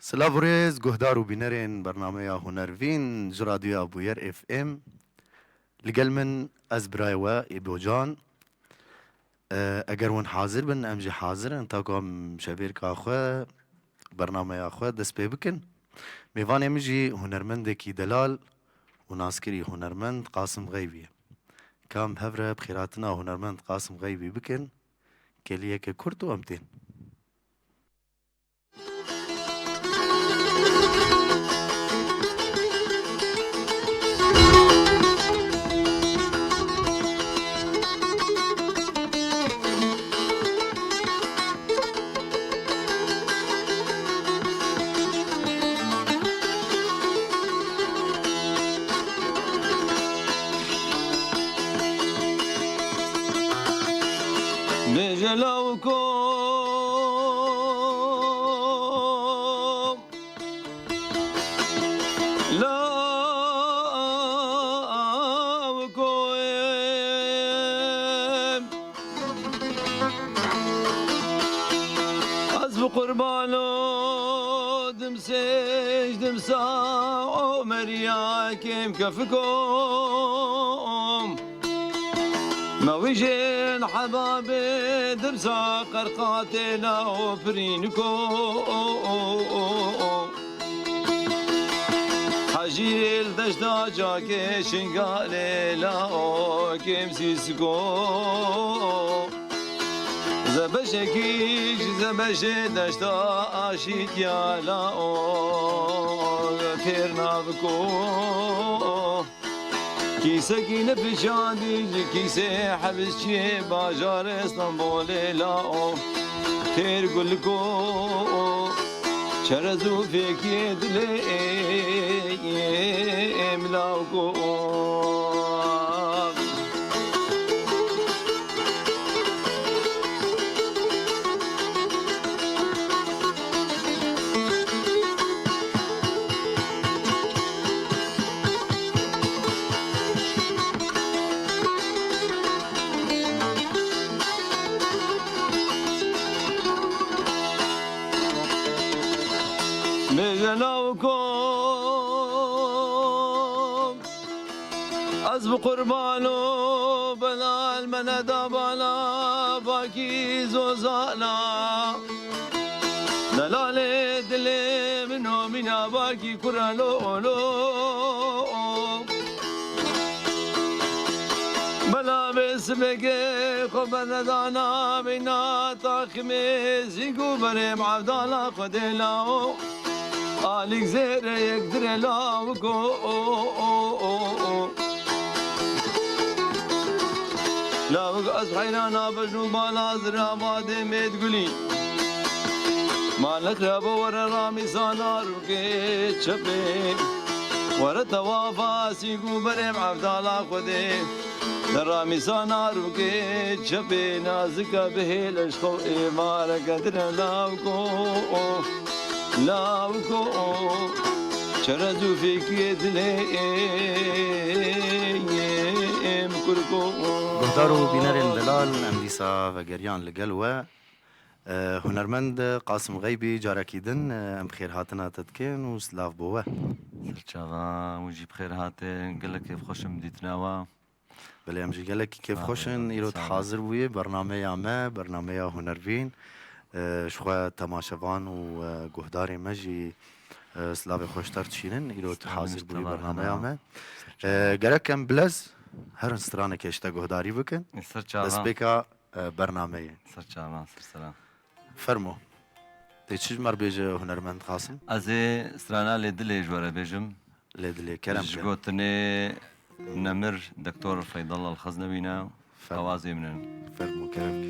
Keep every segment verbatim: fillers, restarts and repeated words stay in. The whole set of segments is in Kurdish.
Silav û rêz, guhdar û bînerên bernameya Hunervîn ji Radyoya Bûyer F M. Li gel min ez birayê we Îbocan. E, eger hûn hazir bin, em jî hazir in, ta ku em şevêrka xwe, bernameya xwe dest pê bikin. Mêvanê min jî hunermendekî delal û naskirî hunermend Qasim Xeybî ye. Ka em hev re bi xêrhatina hunermend Qasim Xeybî bikin, kêliyeke kurt û em tên. Bêje lawiko, lawiko ê. Ez bi qurbano dimsêj dimsa Omeriya kêm kefiko. Mewîjên hebabê dimsa qerqatê la o pirîniko. Hecîrê li deşta cakê şingalê la o kêm sîsiko. Zebeşekî ji zebeşê deşta aşîtiya la o têr naviko. Kîsekî nefiçandî ji kîsê hebisçiyê bajarê Stenbolê la o têr guliko. Çerez û fêkiyê dilê êm lawiko. Bêje lawiko, ez bi qurbano belal me neda bala bakî zozana. Delalê dilê min o mîna bakî kura lo lo. Bela bê sibekê xwe bernedana bîna taximê zîg û berê mevdala xwe dê lao. Alîk zêre yek dire lawiko. Lawik ez heyrana bejn û bala zira badê mêd gulî. Malek re bo were ramîsana rûkê çepê. Were tewafa sîg û berê mevdala Xwedê. Li ramîsana rûkê çepê nazika bihêle ji xwe êvareke dire lawiko, lawiko. Çerez û fêkiyê dilê êm kurko. Guhdar û bînerên delal, em dîsa vegeriyan li gel we. E, hunermend Qasim Xeybî, carekî din, e, em xêrhatina te dikin û silav bo we. Serçava, hûn jî bi xêr hatin, gelek kêfxweş im dîtina we. Belê, em jî gelekî kêfxweş in. Sağ ol, îro tu sağ ol. Hazir bûyî, bernameya me, bernameya Hunervîn. E, ji xwe temaşevan û, e, guhdarê me jî, e, silavê xweş ter dişînin. Îro tu hazir bûyî bernameya me. E, gerek em bilez herin stranekê ji te guhdarî bikin. Ser çava. Destpêka, e, bernameyê. Ser çava, ser selam. Fermo. Tê çi ji me re bêje hunermend Qasim? Ez ê strana Lê Dilê ji we re bêjim. Lê Dilê, kerem ke. Ji gotinê Nemir, Doktor Feydal Al-Xeznewî ne, fermo, awazê min in. Fermo, kerem ke.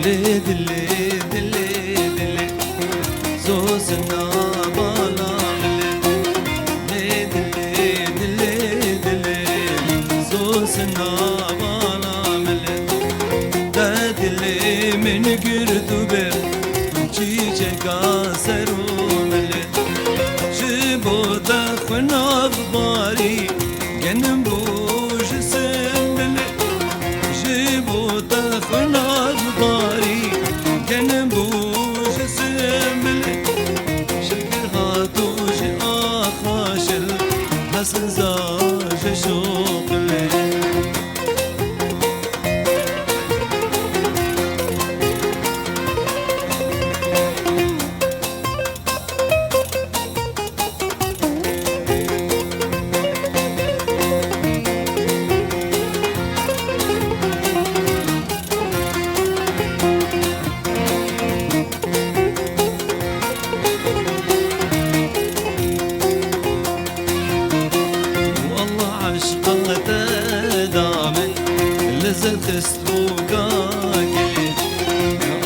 Dilê dilê, dilê dilê, zozina bala min ê. Lê dilê dilê, dilê, zozina bala min ê. Te dilê min girtû be, çîçeka ser û min ê. Ji bo te xwe nav barî, genim bû ji simbilê. Ji bo te xwe nav barî, genim bû ji simbilê. Şikir hatû ji axa şil, hesiza ji şoqilê. Wallah eşqa te da min, lezzet xist bûka gilê.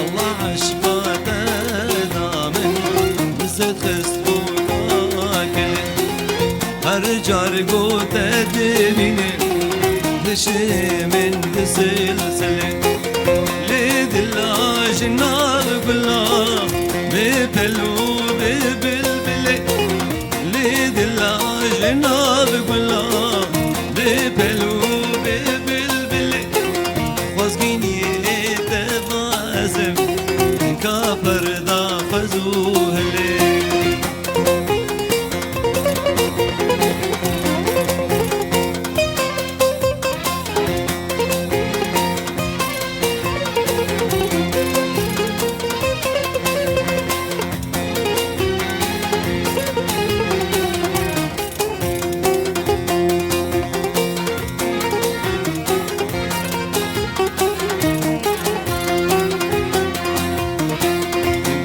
Allah eşqa te da min, lezzet xist bûka gilê. Her car ku te dimîne, dişê min disilsile. Lê dila ji nav gula, bê pel û bê bilbilê. Lê dila ji nav gula, bê pel û bê bilbilê. Xwezgîniyê te vazim, ka perda xwez û hilê.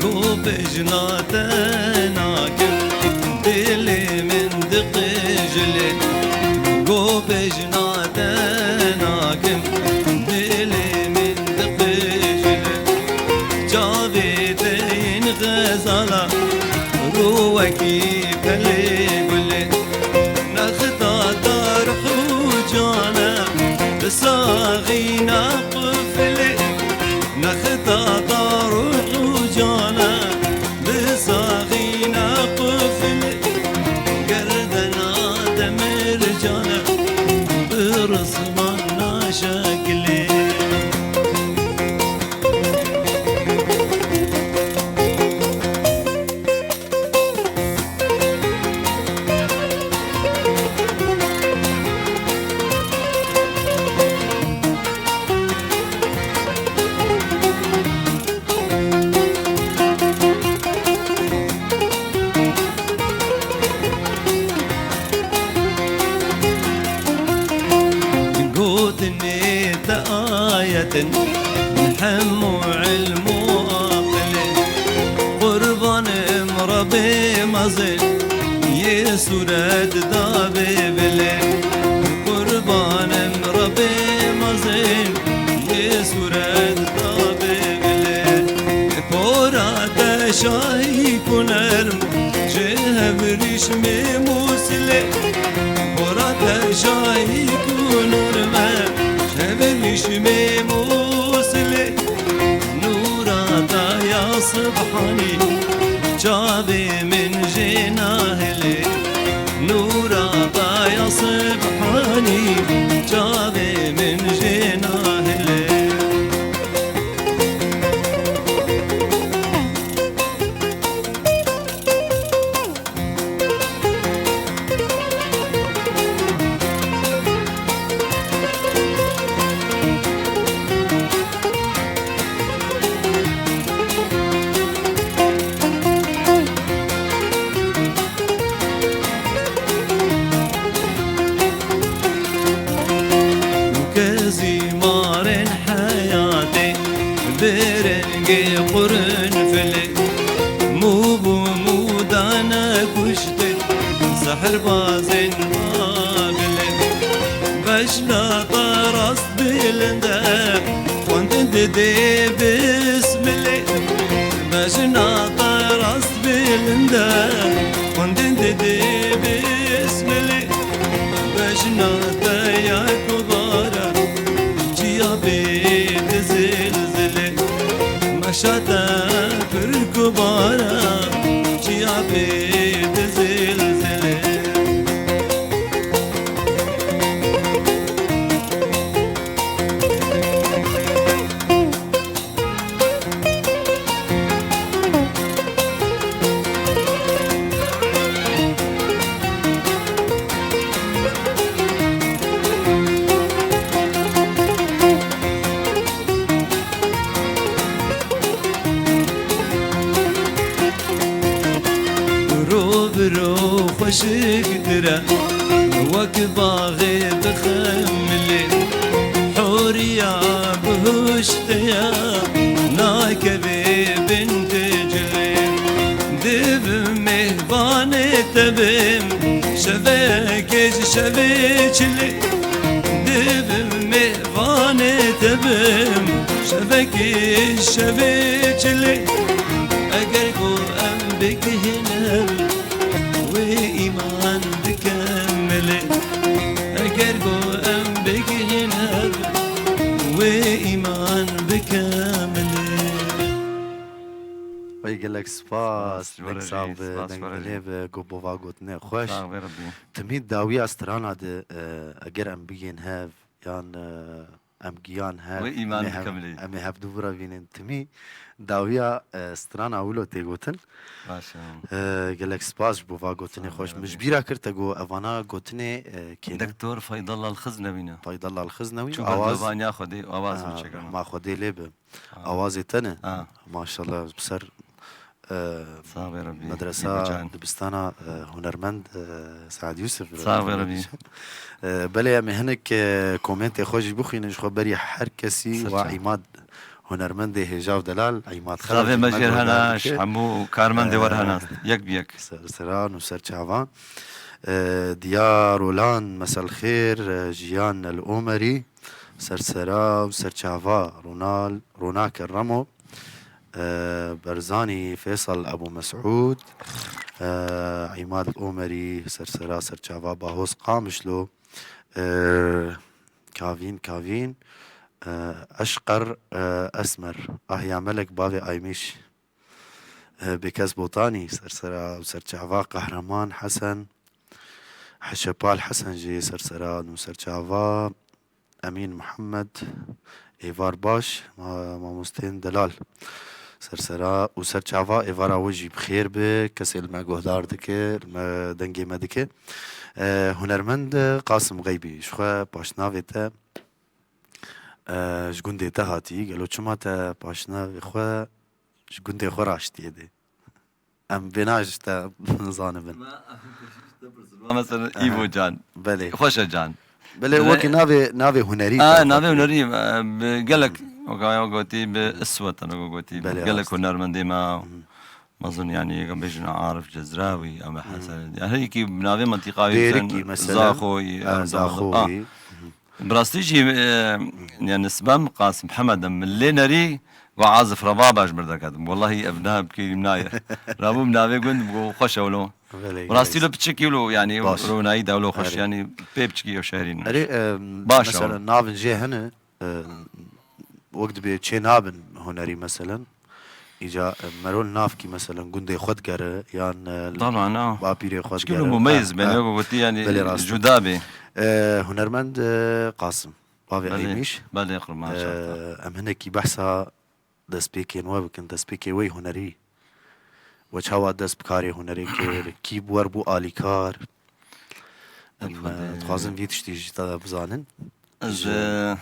Go bejna te nakim, dilê min diqijilê. Go bejna te nakim, dilê min diqijilê. Çavê te yên xezala, rû wekî pelê gulê. Nexta ta ruh û can e, bi saxîna qufilê. Nexta ta ruh û can e, bi saxîna qufilê. Gerdena te mircan e, bi rizmana şekilê. Gotinê te ayetin, hemû ilm û aqilê. Qurbanim Rebê mezin, yê sûret da bê bilê. Qurbanim Rebê mezin, yê sûret da bê bilê. Pora te şahî ku nerm, ji hev rîşmê Mûsilê. Pora te şahî ku nerm e, ji hev rîşmê Mûsilê. Nûra te ya Subhanî, çavê min jê nahilê. Nûra te ya Subhanî, çavê min jê nahilê. Kezî marên heyatê, bi rengê qurunfilê, mû bû mû dane kuştê, sehrbazên Babilê. Beşna te rast bilind e, xwendin Didê bismilê, bejna te rast bilind e. Xwendin didê bismilê, bejna te ya kubara. Çiya bê di zilzilê, meşa te pir kubara. Çiya bê di zilzilê. Ro bi ro xweşiktir e, wek baxê dixemilê. Hûriya bihuşte ye, nakeve bin Diclê. Div mêvanê te bim, şevekê ji şevê çilê. Div mêvanê te bim, şevekê ji şevê çilê. Eger ku em bigihîne, wê îman bikemilê. Eger ku em bigihîne, wê îman bikemilê. Vay gelek spas. Spas, Deng were sax jî, be, spas, deng were jî. Dilê be, ku bo va gotinê xweş. Sax be Rabbî. Timî dawiya strana de, e, eger em bigên hev, yan, e, em giyan hev, Wê îman em ê hev, bikemilê. Em ê hevdu bira bînin. Timî dawiya, e, strana wilo tê gotin. Baş e. E, gelek spas ji bo va gotinê Sax be xweş. Min Rabbî. Ji bîra kir te got evana gotinê, e, kêne. Doktor Faydallah Al-Xiznewî ne. Faydallah Al-Xiznewî, Çû awaz. Berdovaniya Xwedê, awaz Ha, min çêkirina. Ma Xwedê lê be. Ha. Awazê te ne? Ha. Maşallah, bi ser, e, Sağ be Rabbî. Medresa, Îbo can. Dibistana, e, hunermend, e, Saad Yusuf. Sağ be Rabbî. E, belê em ê hinek, e, komentê xwe jî bixwînin, ji xwe berî her kesî Ser wa çav. Îmad hunermendê hêja û delal, Îmad Xelef Slavê jî me me jêr guhdar hene, dike. Hemû karmendê E, wer hene, yek bi yek. Ser, seran û ser çavan. E, Diyar Olan, mesel xêr, e, Jiyan El Omerî. Sersera û serçava Ronal, Ronake Remo, e, Berzanî Fêsal Ebû Mesûd, e, Îmad Omerî, sersera serçava Bahoz Qamişlo, e, Kavîn, Kavîn, e, Eşqer, e, Esmer, Ahya Melek, bavê Aymîş, e, Bêkes Botanî, sersera û serçava Qehreman Hesen, Heşepal Hesen jî sersera û serçava Emîn Mihemed, êvar baş, ma-, mamostên delal. Sersera û serçava êvara we jî bi xêr be, kesê li me guhdar dike, li me dengê me dike. E, hunermend Qasim Xeybî, ji xwe paşnavê te, e, ji gundê te hatî, gelo çima te paşnavê xwe ji gundê xwe raştiyê dê? Em vêna ji te zanibin. Mesela Aha. Îvo Can. Belê. Xweş e Can. Belê, Belê. Wekî navê, navê hunerî Aa, te navê hatî. Hunerî, e, bi gelek, wekî gotî, bi iswet, e, gotî, Belê, gelek rast. Hunermendê me, Hı hı. Mezin, yani, bêjin Arif Cezrawî, em Hı hı. Hesen. Yani, her yekî bi navê mentiqa wî Dêrikî, sen, mesela. Zaxoyî, Ha, em Zaxoyî. Zaxo. Ah. Hı hı. Bi rastî jî, e, yani, sibam Qasim Hemed em lê nerî, got Azif Rebaba ji mir derketim. Wellahî ev nav kêrîm nayê. Rabûm navê gund, got xweş e wilo. Belê, Bi rastî gelek. Lo piçekî wilo, yani, Baş. Ronayî de wilo xweş, Erê. Yani, pê piçekî ew şehrîn. Erê, e, Baş e mesela wilo. Navin jê hene, e, wek dibê çê nabin hunerî, meselen. Îca, e, merol navkî, meselen, gundê xwe digere, yan, e, Taban, ha. Bapîrê xwe Çikî digere. Mumeyiz Ha, bene, ha. Gotî, yani, Belê, rast e. Cuda bê. E, hunermend, e, Qasim, bavê Belê, Eymîş. Belê, qurban E, şata. Em hinekî behsa destpêkên we bikin, destpêkê we yê hunerî. We çawa dest bi karê hunerê kir, kî bi we re bû alîkar? Em, Xwedê. E, dixwazin vî tiştî ji te bizanin. Ez, Ji e,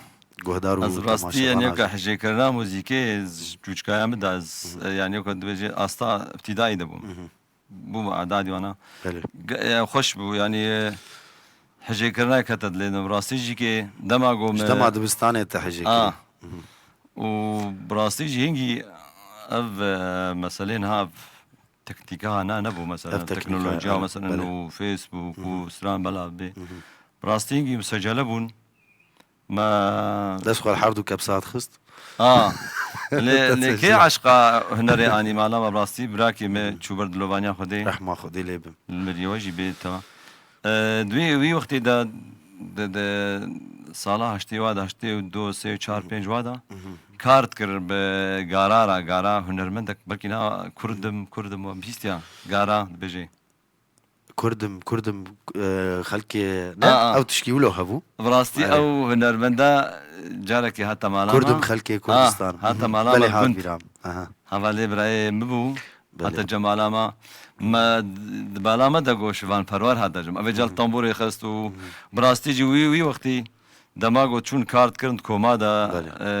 guhdar û ez rastî, temaşevana yani, jî. Hijêkirina muzîkê, ji çûçikaya min de ez, Hı hı. e, yani, wek dibêje asta îbtîdayî de bûm. Hı hı. Bûm edadî wana. Belê. Ge-, e, xweş bû, yani, e, hijêkirina kete dilê min. Rastî jî ke dema got Ji me dema dibistanê te hijê A. Hı hı. Û bi rastî jî hingî ev, e, meselên ha, teknîka ne, nebû, mesela, Ev teknîka, teknolojiya, evet, mesela, belê. Û Facebook Hı hı. Û stran belav bê. Hı hı. Bi rastî hingî musecele bûn. Me Dest xwe li her du kepsa dixist. A, lê, lê kê eşqa hunerê anî mala me, bi rastî birakê me çû ber dilovaniya Xwedê. Rehma Xwedê lê bin. Li miriyê we jî bê tewa. E, di wî, wî wextê de, de, de sala heştê wa de, heştê û du, sê, çar, pênc wa de kar dikir bi gara re, gara hunermendek, belkî na Kurdim, Kurdim, we bihîstiya gara dibêjê. Kurdim, Kurdim, e, xelkê ne, A, a. Ew tişkî wilo hebû. Bi rastî Erê. Ew hunermenda carekê hate mala Kurdim me. Xelkê Ha, Kurdistan. Hate Mhm. mala Belê me hat gund. Vîram. Aha. Hevalê birayê min bû. Belê. Hate cemala me. Me di bala me de got Şivan Perwer hate cem. Ev ê cal Mhm. tamborê xist û Mhm. bi rastî jî wî, wî wextî dema got çûn kar dikirin di koma de, Belê. e,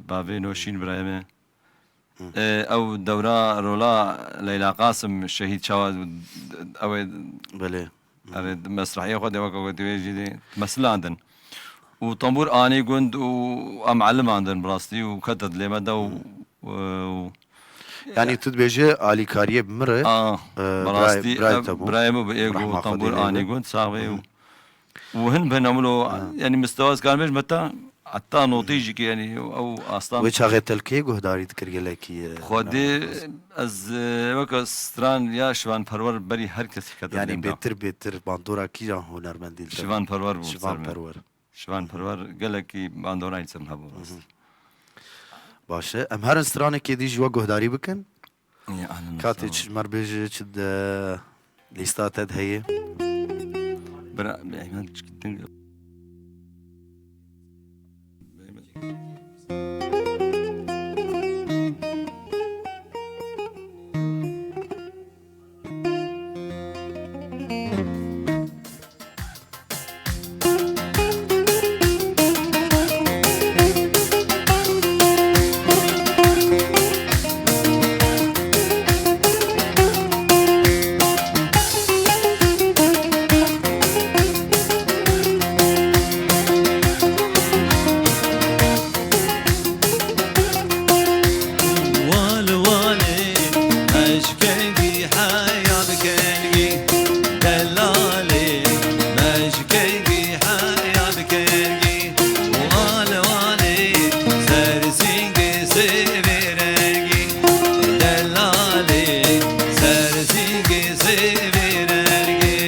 bavê Noşîn birayê me. Hı. E, ew dewra rola Leyla Qasim şehîd çawa ew ê Belê. Ev ê mesrehiyê xwe de weke gotî wê jî dê mesilandin. Û tembûr anî gund û em elimandin bi rastî û kete dilê me de û, Hı. û Yani tu dibêje alîkariyê bi min re, A, e, bi rastî, birayê, birayê ev te bû. Birayê min bi ê Rehma got Xwedê tembûr lê anî be. Gund sax bê û Hı. Û hin bîne wilo, Ha. yanî mistewa ez karim bêjim heta, heta notê jî ki, yanî ew aslan Wê çaxê te li kê guhdarî dikir gelekî, e, Xwedê, hunermend ez, e, weke stran ya Şivan Perwer berî her kesî kete Yanî dîn da. Bêtir, bêtir bandora kîjan hunermendî li te? Şivan Perwer bû Şivan ser me. Perwer. Şivan Perwer gelekî bandorayî ser me hebû rast. Hı hı. Baş e. Em herin stranekê dî ji we guhdarî bikin. Ya, ahlen Katê sağ ol. Çi ji me re bêje, çi di lîsta te de heye? Bira, Eymen çikitin. Wal walê, ez kengî heya bi kengî, delalê, ez kengî heya bi kengî. Wal walê, ser sîngê sêvê rengî, delalê, ser sîngê sêvê rengî.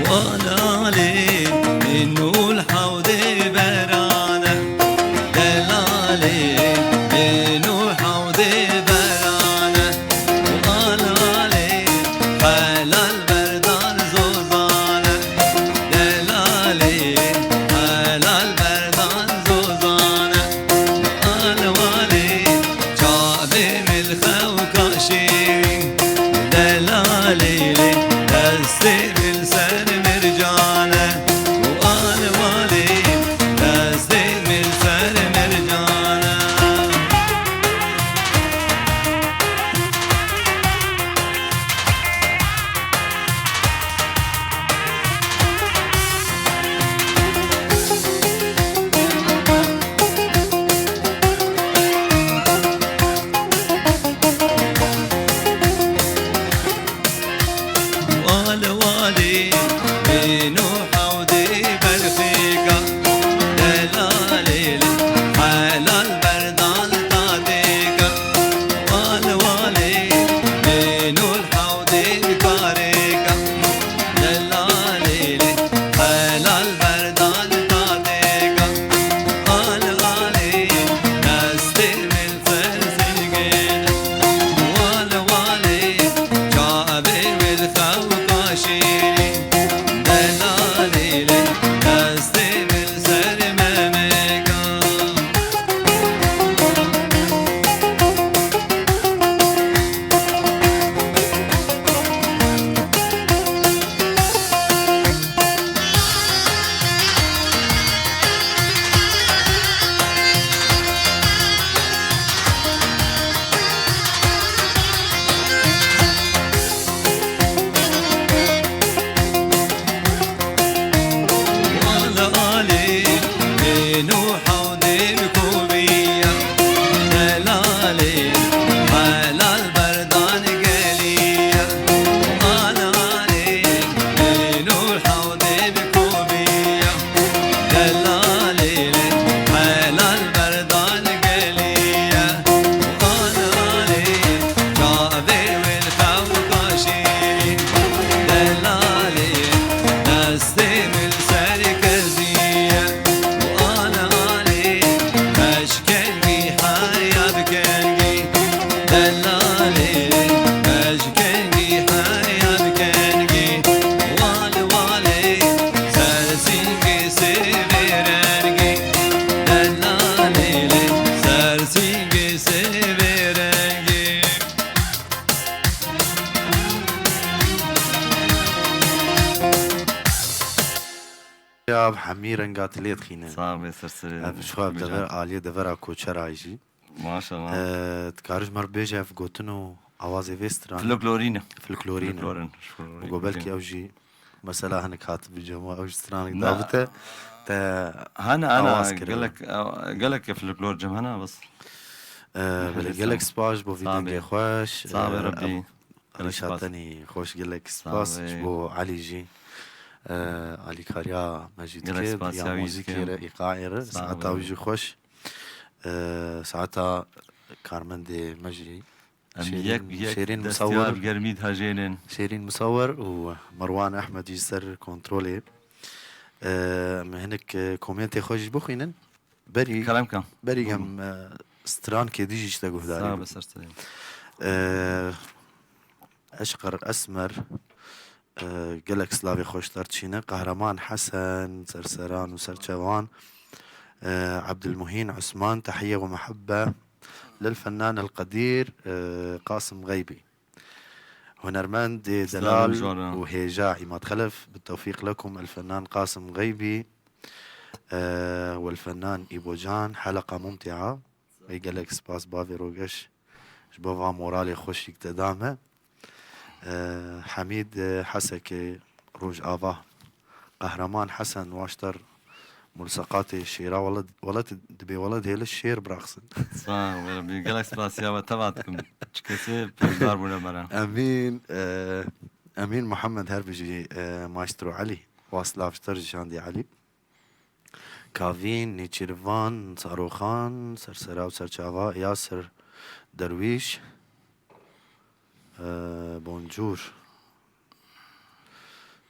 Wal walê, min û li hewdê berane. Delalê, min û hewdê berane. Wal walê, helal berdan zozane. Delalê, helal berdan zozane. Wal walê, çavê min li xew kaşî. Delalê, destê min ser mercan e. Wal walê, destê min ser mercan e. Wal walê, bê Ya hemî renga tu lê dixîne. Sağ be, ser serê. Ev ji xwe ev dever, aliyê devera koçera jî. Maşallah. Ee, dikare ji me re bêje ev gotin û awazê vê stranê? Folklorî ne. Folklorî ne. Folklorî. Û go belkî ew jî mesela hinek hatibû cem we, ew jî stranek dabite, te hene, hene, awaz kiribe. Gelek, gelek folklor cem hene, bes. Ee, belê, gelek spas ji bo vî dengê xweş. Sağ be, Rebbî. Rîşa tenî xweş, gelek spas ji bo Elî jî. Ee, alîkariya me jî dike, ya muzîkê re, îqaê re. Saeta wî jî xweş. Ee, saeta karmendê me jî. Em Şêrîn, yek, yek Şêrîn destiyar Misawir. Germî dihejênin. Şêrîn Misawir û Merwan Ehmed jî ser kontrolê. Ee, em hinek, e, komentê xwe jî bixwînin. Berî, kerem ke. Berî em, e, strankê dî jî ji te guhdarî bû. Sağ be, ser serê. E, Eşqer Esmer, e, gelek slavê xweş ter dişîne. Qehreman Hesen, serseran û serçevan. E, Abdülmuhin Osman, tehiye ve muhebbe. Lil Fennan el Qadir, e, Qasim Geybi. Hunermendê delal û hêja Îmad Xelef, bi tewfîq lekum el Fennan Qasim Geybi, e, wel Fennan Îbo Can, heleqa mumtia. Ê gelek spas bavê Rogeş ji bo va moralê xweşî te da me. E, Hemîd, e, Hesekê Rojava. Qehreman Hesen, waştar mulseqatê şêra, wele, wele dibê wele dihêle şêr biraxsin. Sağ ol, Rabbi. Gelek spasiya we teva dikim. Çi kesê pêşdar bûne me re. Emîn, e, Emîn Muhammed her bijî, e, Maestro Elî. Wa silav ji te re jî şandî Elî. Kavîn, Nêçîrvan, Saroxan, Sersera û Serçava, Yasir Derwîş. Ee, bonjour.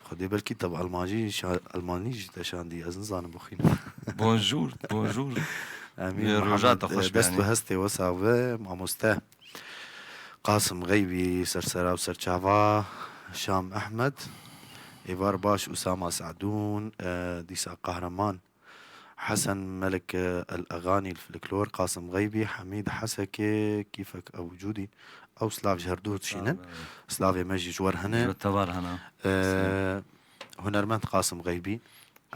Xwedê belkî te bi Almancî şa-, Almanî jî te şandî, ez nizanim bixwînim. Bonjour, bonjour. Emîn Muhammed, dest û hestê we sax be, mamoste. Qasim Xeybî, Sersera û Serçava, Şam Ehmed, Êvar Baş, Usama Sadûn, e, dîsa Qahreman. Hesen Melek, e, El Eganî, El Folklor, Qasim Xeybî, Hemîd Hesekê, Kîfek Ew Cûdî. Ew silav ji her du dişînin. Sağ ol. Silavê me jî ji we re hene. Ji we tevar hene. E, hunermend Qasim Xeybî.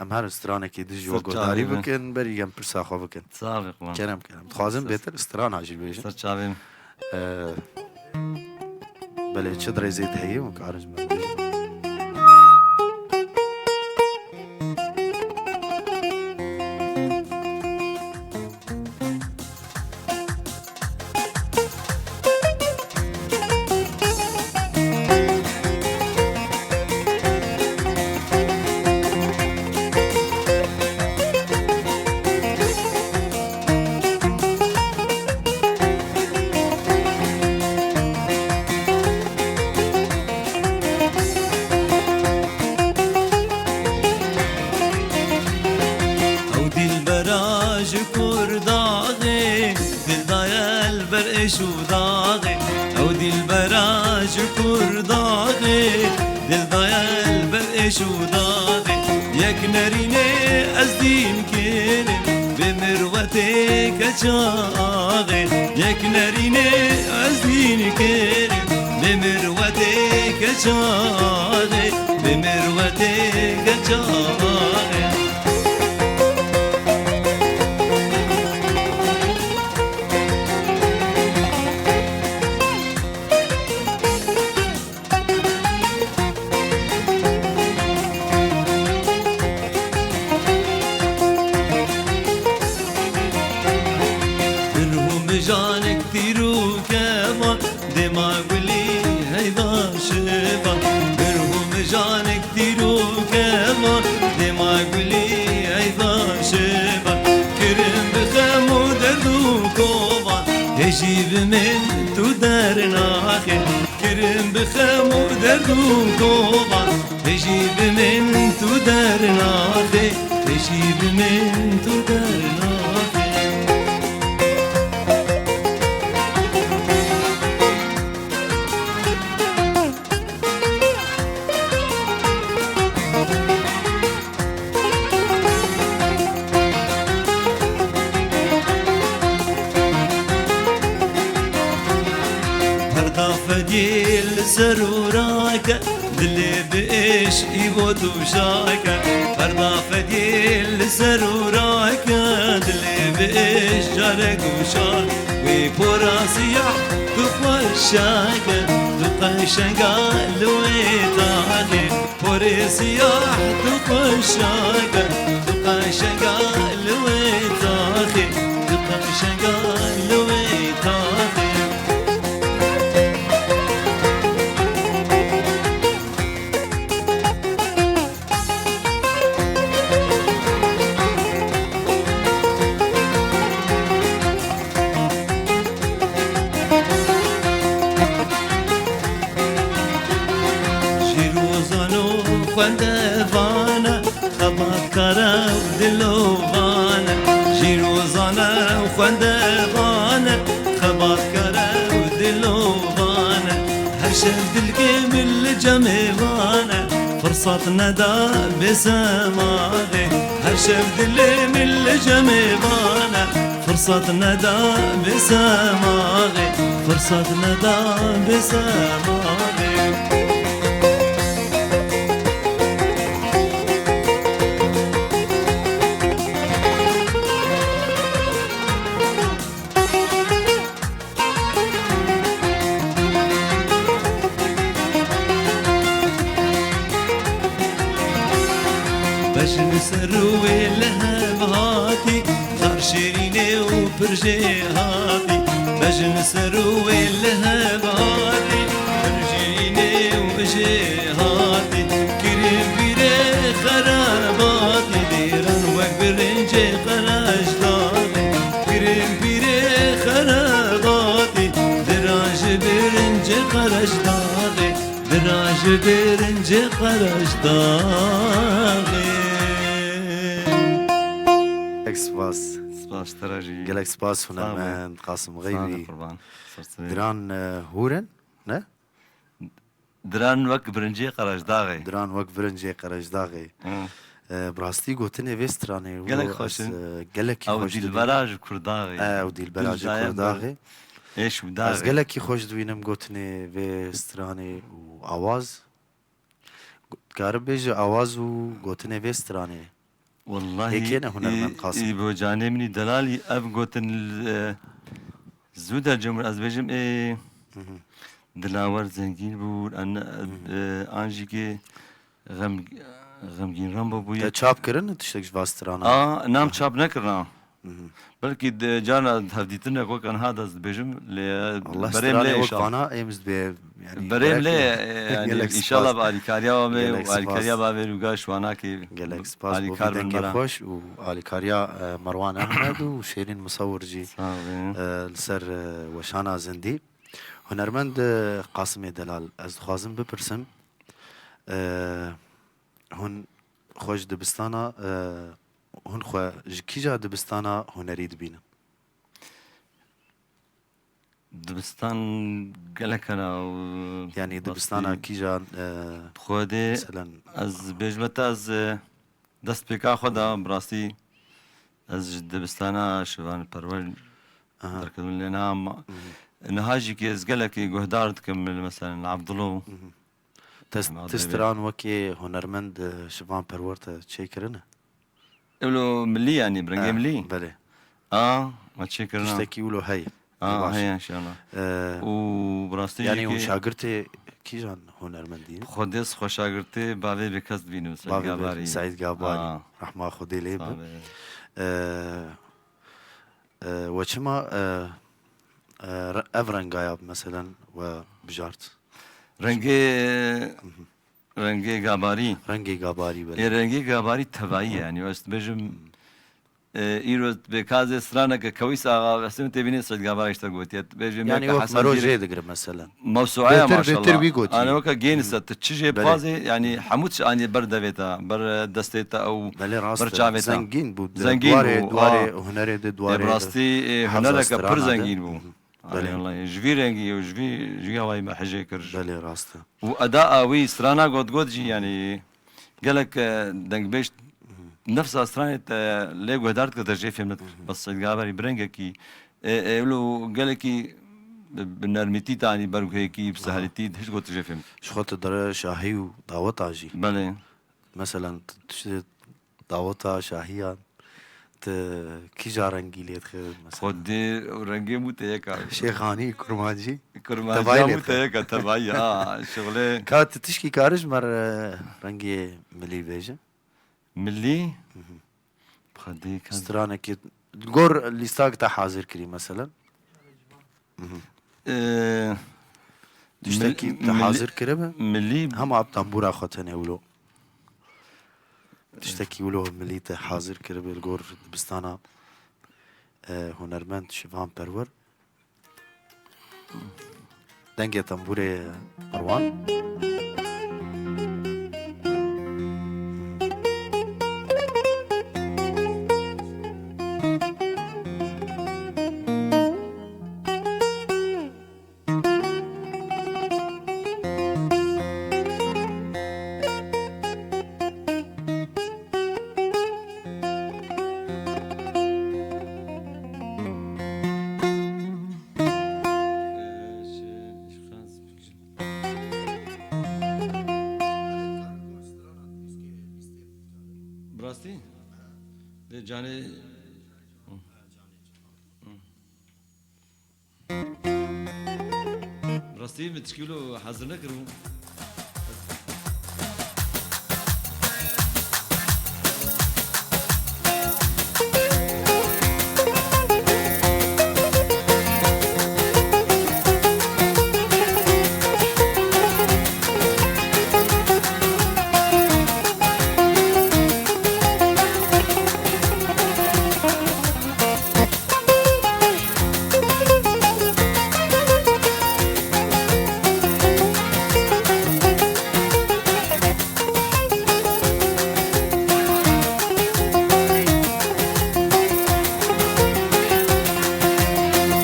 Em her stranekê dî ji we guhdarî bikin, berî em pirsa xwe bikin. Sağ ol, Kerem, kerem. Dixwazim bêtir strana jî bêjin. Ser çavê min. Ee, belê, çi dirêzê de heye, hûn karin ji me re bêjin. Ew dilbera ji kur daxê, dil daye li ber êş û daxê. Ew dilbera ji kur daxê, dil daye li ber êş û daxê. Yek nerînê ez dîn kirim, bê mirwetê keça axê. Yek nerînê ez dîn kirim, bê mirwetê keça axê. Bê mirwetê keça axê. Birhû mijanek tîr û keman, dêma gulî heyva şivan. Birhû mijanek tîr û keman, dêma gulî heyva şivan. Kirin bi xem û derd û kovan, hêjî bi min tu dernaxê. Kirin bi xem û derd û kovan, hêjî bi min tu dernaxê, hêjî bi min tu dernaxê. Perda fediyê li ser û rake, dilê bi êş î bo tu şake. Perda fediyê Serûrake dilê bi êş carek û şar, wê pora siyah tu xweşake, tu qeşenga li wê taxê. Porê siyah tu xweşake, tu qeşenga li wê taxê, tu qeşenga li wê taxê. Şîrozan û xwendevane, xebatkare û dilovane. Şîrozane û xwendevane, xebatkare û dilovane. Her şev dilkê min li cemê vane, firsat neda bê semaxê. Her şev dilê min li cemê vane, firsat neda bê semaxê. Firsat neda bê semaxê. Bejn ser wê li hev hatî, zar şêrînê û pir jê hatî. Bejn ser wê li hev hatî, pir jêrînê û jê hatî. Kirin pîrê xerebatî, dêran wek birincê qereşdaxê. Kirin pîrê xerebatî, diran ji birincê qereşdaxê. Diran ji birincê qereşdaxê. Gelek spas. Spas ji te re jî. Gelek spas, hunermend Qasim Xeyrî. Sağ ol, qurban. Ser serê. Diran, e, hûr in, ne? Diran wek birincê Qereşdaxê. Diran wek birincê Qereşdaxê. Hı. E, bi rastî gotinê vê stranê wilo Gelek xweş ez, in. e, gelekî Ew xweş dibînim. Dîlbera ji Kurdaxê. E, ew dîlbera ji Dil Zayem Kurdaxê. Ê Şûdaxê. Ez gelekî xweş dibînim gotinê vê stranê û awaz. Dikarim bêje awaz û gotinê vê stranê. Wallahî, Ê kê ne hunermend ê, Qasim? Ê bo canê min î delalî ev gotin, e, zû dercem ez bêjim, ê, Hı hı. Dilawer zengîn bû, an, Hı hı. e, an jî kê xem-, xemgîn Rembo bûye. Te çap kirin tiştek ji va strana? A, nam Aha. çap nekirina. Hı hı. Belkî di carna hevdîtinek wek anha de ez dibêjim, lê Allah berêm stranê lê wek inşallah. Vana êm ez dibê, yani, Berêm lê, gerek e, yani, gelek inşallah spas. Bi alîkariya me Gelek û alîkariya spas. Bavê Rûga Şwanakê Gelek spas bo alîkar vî bin dengê bera. Xweş û alîkariya, e, Merwan Ehmed û Şêrîn Musawir jî, Sağ olun. e, li ser, e, weşana zindî. Hunermend, e, Qasimê Delal, ez dixwazim bipirsim, e, hûn xwe ji dibistana, e, hûn xwe ji kîja dibistana hunerî dibînin? Dibistan gelek hene û Yanî rastî dibistana kîjan, e, Xwedê meselen? Ez bêjime te, ez, e, dest pêka xwe da, bi rastî ez ji dibistana Şivan Perwer Aha. derketim lê niha ma-, Mhm. niha jî ki ez gelekî guhdar dikim, li meselen Abdullo. Mhm. Te Hema ti Dewê. Stran wekî hunermend, e, Şivan Perwer te çêkirine? Ewlo milî, yanî, bi rengê Eh, milî? Belê. A, me çêkirina. Tiştekî wilo heye. A, Baş. Heye inşallah. Ee, Û bi rastî yanî jî hûn ki şagirtê kîjan hunermendî ne? Xwedê xwe şagirtê bavê bê kes dibînim, Seîd Bavê bê Gabarî. Seîd Gabarî. A. Rehma Xwedê lê Sağ be. Be. Ee, ee, we çima, ee, ee, re-, ev rengaya, meselen, we bijart? Rengê Hı hı. Rengê Gabarî. Rengê Gabarî, belê. Ê, rengê Gabarî tevayî ye, yanî ez dibêjim, e, îro bê kazê straneke Kewîs Axa, ez tê bînê Seîd Gabarî işte gotiye. Dibêjim Yanî wek wek Hesen mero Dîrî jê digire mesela. Mewsuaya Bêtir, maşallah. Bêtir wî gotiye. Yanî weke gênî Hmm. se, tu çi jê Belê. Pazê, yanî hemû çi anî ber devê te, ber destê te ew Belê rast ber e. Çavê te. Zengîn bû. Zengîn Duwarê, bû, duwarê a. Hunerê de, Ê, duwarê bi rastî, ê, hevza hunereke pir strana de. Zengîn bû. Hı hı. Belê. Ay, Allah, ji vî rengî û ji vî, ji vî awayî me hejê kir. Belê, rast e. Û eda a wî strana got got jî, yanî gelek, e, dengbêj Hı hı. nefsa stranê te lê guhdar dike te jê fêm nedike. Hı hı. Bes Seîd Gabarî bi rengekî, e, e, wilo gelekî bi, bi nermîtî tanî berguhêkî, bi Aha. sehelîtî, hiç got te jê fêm. Ji xwe tu dere şahî û daweta jî. Belê. Meselen, tu, tu daweta şahiya Ti kîja rengî lê dixe mesela? Xwedê û rengê mû te yek a. Şêxanî, kurmancî. Kurmanciya mû te yek a, tevayî, ha, şixulê. Ka tu tişkî karî ji me re rengê milî bêje? Milî? Mhm. Xwedê ka- Stranekê, gor lîstak te hazir kirî mesela? Mhm. Ee, Tiştekî mil-, te milî, hazir kiribe? Milî. Hema bi tembûra xwe tenê wilo. Tiştekî wilo milî te hazir kiribe li gor dibistana, e, hunermend Şivan Perwer. Dengê tembûrê Merwan. Bi rastî? Lê canê. Rastî min tişkî wilo hazir nekiribû.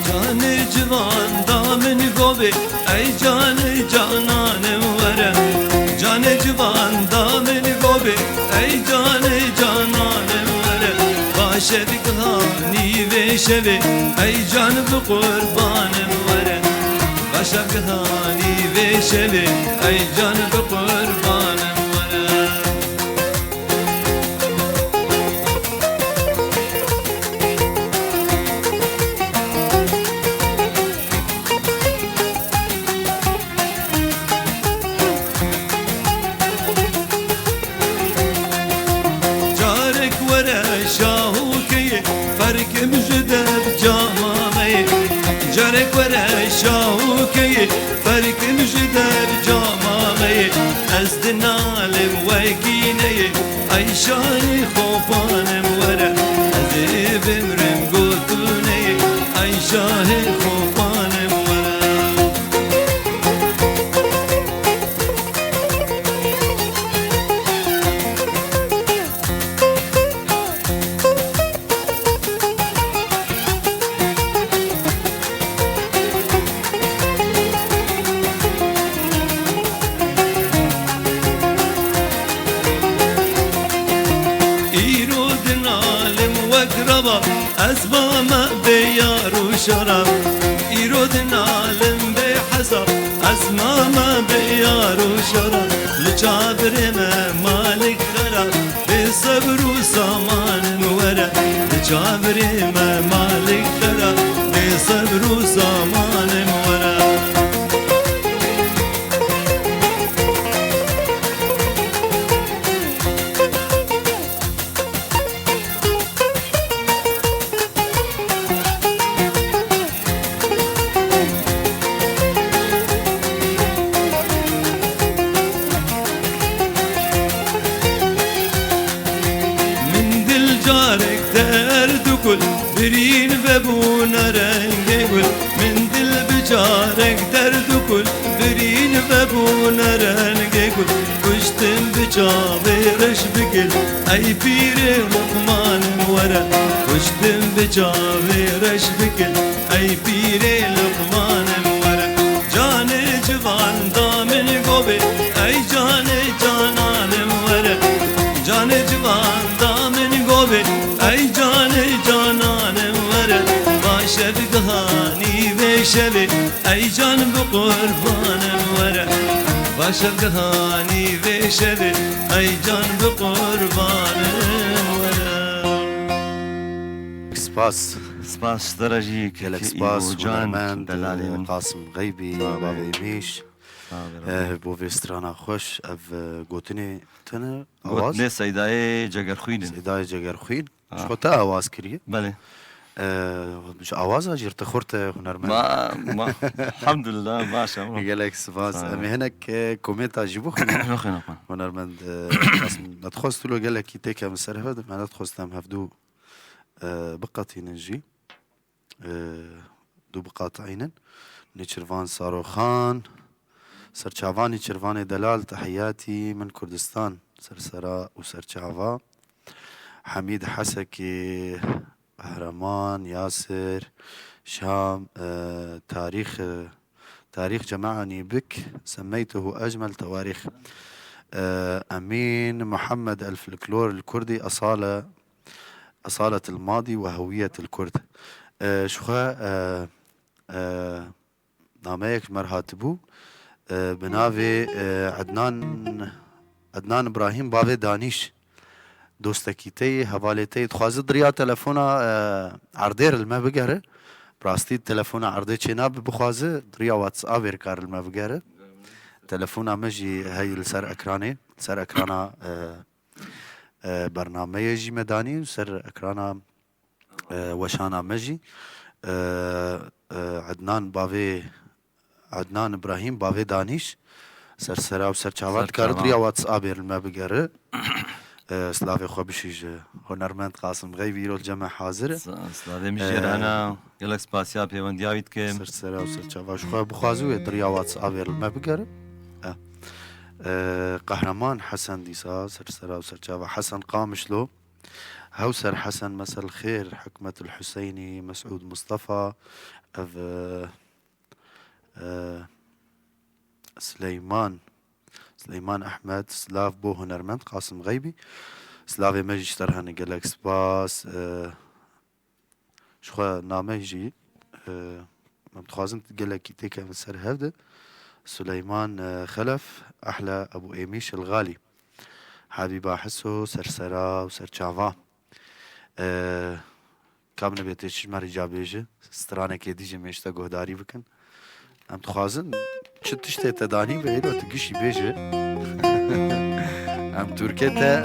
Canê ciwan da min govê, ey canê cananim were. Canê ciwan da min govê, ey canê cananim were. Baş e digihanî vê şevê, ey can bi qurbanim were. Baş e digihanî vê şevê, ey can bi qurbanim were. Carek were şahokeyê, ferkim ji dev camameyê. Carek were şahokeyê, ferkim ji dev camameyê. Ez dinalim wekî neyê, ey şahê xopanim were. Ez ê bimrim gotuneyê, ey şahê xopanim were. Îro dinalim wek rava, ez mame bê yar û şara. Îro dinalim bê hesab, ez mame bê yar û şara. Li çavirê me malik xera, bê sebr û samanim were. Li çavirê me malik xera, bê sebr û samanim were. Min dil carek derd û kul birîn vebûne rengê gul. Min dil bi carek derd û kul birîn vebûne rengê gul. Kuştim bi çavê reş bikil, ey pîrê Luqmanim were. Kuştim bi çavê reş bikil, ey pîrê Luqmanim were. Canê ciwan da min govê, ey canê cananim were. Canê ciwan da min govê, ey canê cananim were. Baş e digihanî vê şevê, ey can bi qurbanim were. Baş e digihanî vê şevê, ey can bi qurbanim were. Spas. Spas ji te re jî. Gelek kekê spas, Îbocan, hunermend, delalê min. Qasim Xeybî, Sağ ol. Bavê Mîş. Sağ ol, Rabbi. Eh, bo vê strana xweş, ev, eh, gotinê tune, awaz? Gotinê Seydayê Cegerxwîn in. Seydayê Cegerxwîn. Ah. Ji xwe te awaz kiriye? Belê. Eh, ji awaza jî te xurt e hunermend. Ma, ma, elhamdülillah, baş e, ma. Gelek spas. Sağ ol. Em ê hinek, eh, komênta jî bixwînin. Bixwîn, bixwîn. Hunermend, eh, Qasim, me dixwest tu lo gelekî têkevin ser hev de, me nedixwest em hevdû, eh, biqetînin jî. Dû biqatînin. Nêçirvan Saroxan, serçavan Nêçirvanê delal, tehiyatî min Kurdistan, sersera û serçava. Hemîd Hesekî, Qehreman, Yasir, Şam, e, tarîx, e, tarîx cemaanî bik, semmeytuhu ecmel tewarîx. E, Emîn Muhammed, el folklor el kurdî, esale, esalet el madî ve hewiyet el kurd. E, ji xwe, e, e, nameyek ji me re hatibû, e, bi navê, e, Ednan, Ednan Îbrahîm, bavê Danîş. Dostekî te yê, hevalê te yê. Dixwaze di riya telefona, e, erdê re li me bigere. Bi rastî telefona erdê çênabe, bixwaze di riya WhatsAppê re kar li me bigere. Telefona me jî heye li ser ekranê, li ser ekrana, e, e, bernameyê jî me danî û ser ekrana, e, weşana me jî. E, e, Ednan bavê, Ednan Îbrahîm, bavê Danîş, sersera û serçava, dikare di riya WhatsAppê li me bigere. E, slavê xwe bişî ji hunermend Qasim Xeybî, îro li cem me hazir e. Sa-, slavê min jê re hene. Gelek spasiya pêwendiya wî dikim. Sersera û serçava ji xwe bixwaze wê di riya WhatsAppê li me bigere. E, e, Qehreman Hesen dîsa, sersera û serçava Hesen Qamişlo. Hewser Hesen, Mesel Xêr, Hikmet el Huseynî, Mesûd Mustafa, ev, e, e, Sileyman, Sileyman Ehmed, silav bo hunermend Qasim Xeybî. Silavê me jî ji te re hene, gelek spas. E, ji xwe name jî, e, em dixwazin gelekî têkevin ser hev de. Suleyman, e, Xelef, Ehle Ebû Êmîş el Xalî. Habîba Hiso, sersera û serçava. E, kam nebe tê çi ji me re ca bêje, stranekê dî jî em ê ji te guhdarî bikin. Em dixwazin çi tiştê te danî be, îro tu gişî bêje. Em Tirkê te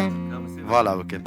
vala bikin.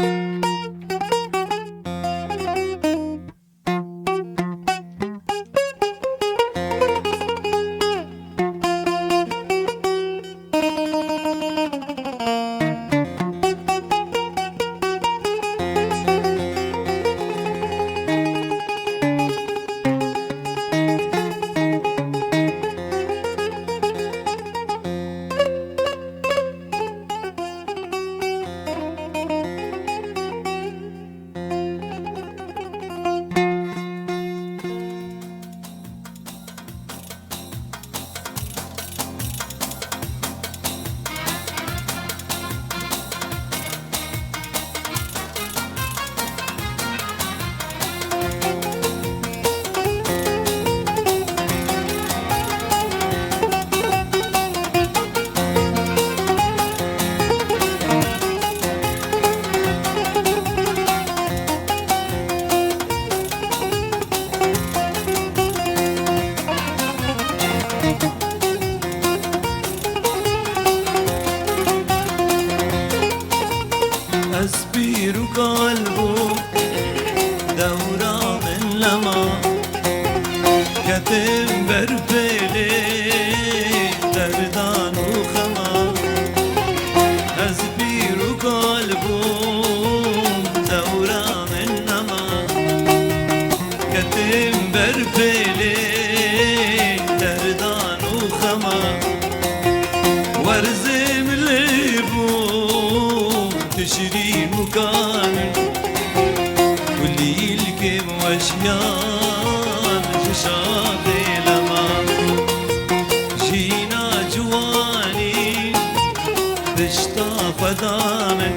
Ez pîr û kal bûm, dewra min lema, ketim ber pêlê derdan û xema. Ez pîr û kal bûm, dewra min nema, ketim ber pêlê derdan û xema. Werzê min lê bû tişrîn û kanin, kulî li kêm weşiyan ji şaxê lema. Jîna ciwanî pişta xwe da min,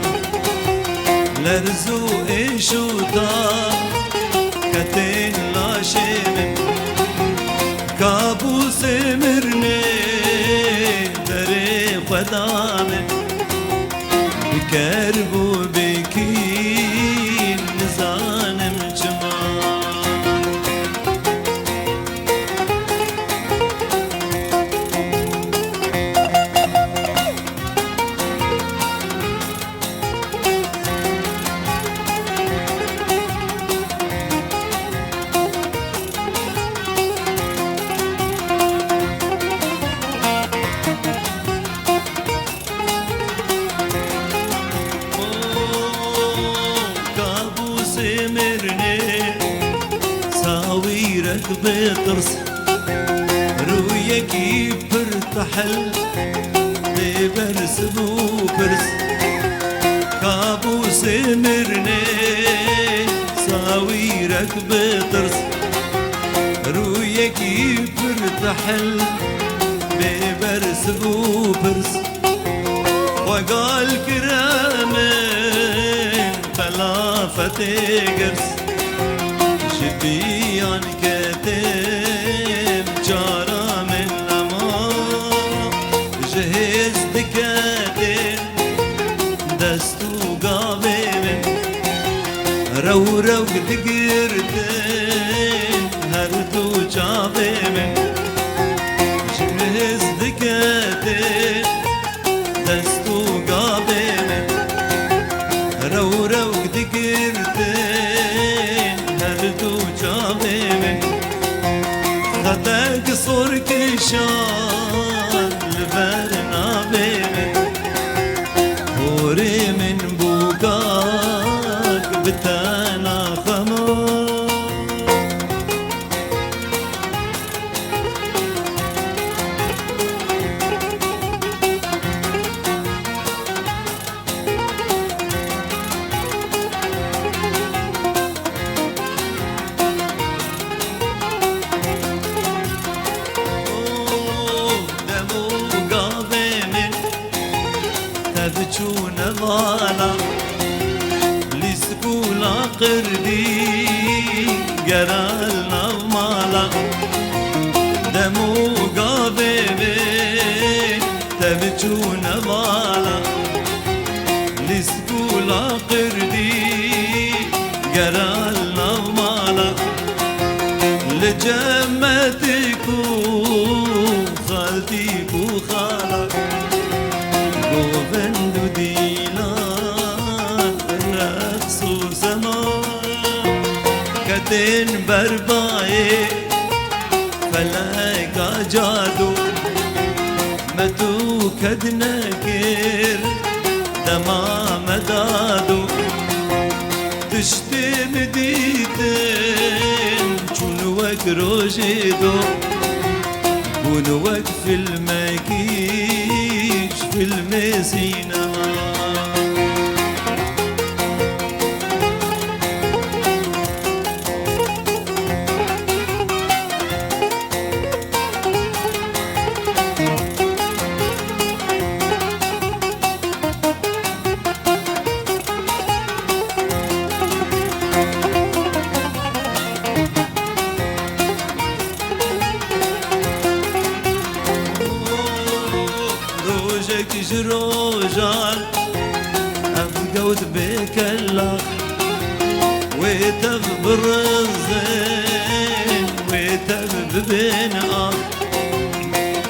lerz û êş û ta ketên laşê min. Kabûsê mirnê derê xwe da min, bi kerb û bêkîn nizanim çima. Bê tirs, rûyekî pir tehil, bê bersiv û pirs. Kabûsê mirinê, sawîrek bê tirs, rûyekî pir tehil, bê bersiv û pirs. Xwe gal kire min, qelafetê girs. Ji biyan ketim, çara min nema. Ji hêz diketim, dest û gavê min. Rew rewk digirtin, her du çavê min. Ji hêz diketim, dest û gavê min, rew rewk digirtin, her du çavê min. Xetek sor kişand li ber navê min, horê min bû gak bi tena xema. Dem û gavê min, tev çûne mala, lîstik û laqir dî, gera li nav mala. Dem û gavê min, tev çûne mala, lîstik û laqir dî, gera li nav mala. Li cem me dî ku xaltî ku xala, govend û dîlan, reqs û sema. Ketên ber bayê feleka cado, me tu ked nekir, dema me dado. Tiştê min dîtin çûn wek rojê do, bûn wek filmekî ji filmê sînema. Rojek ji rojan ev gewt bê kelax, wê tev birizin, wê tev bibên ax.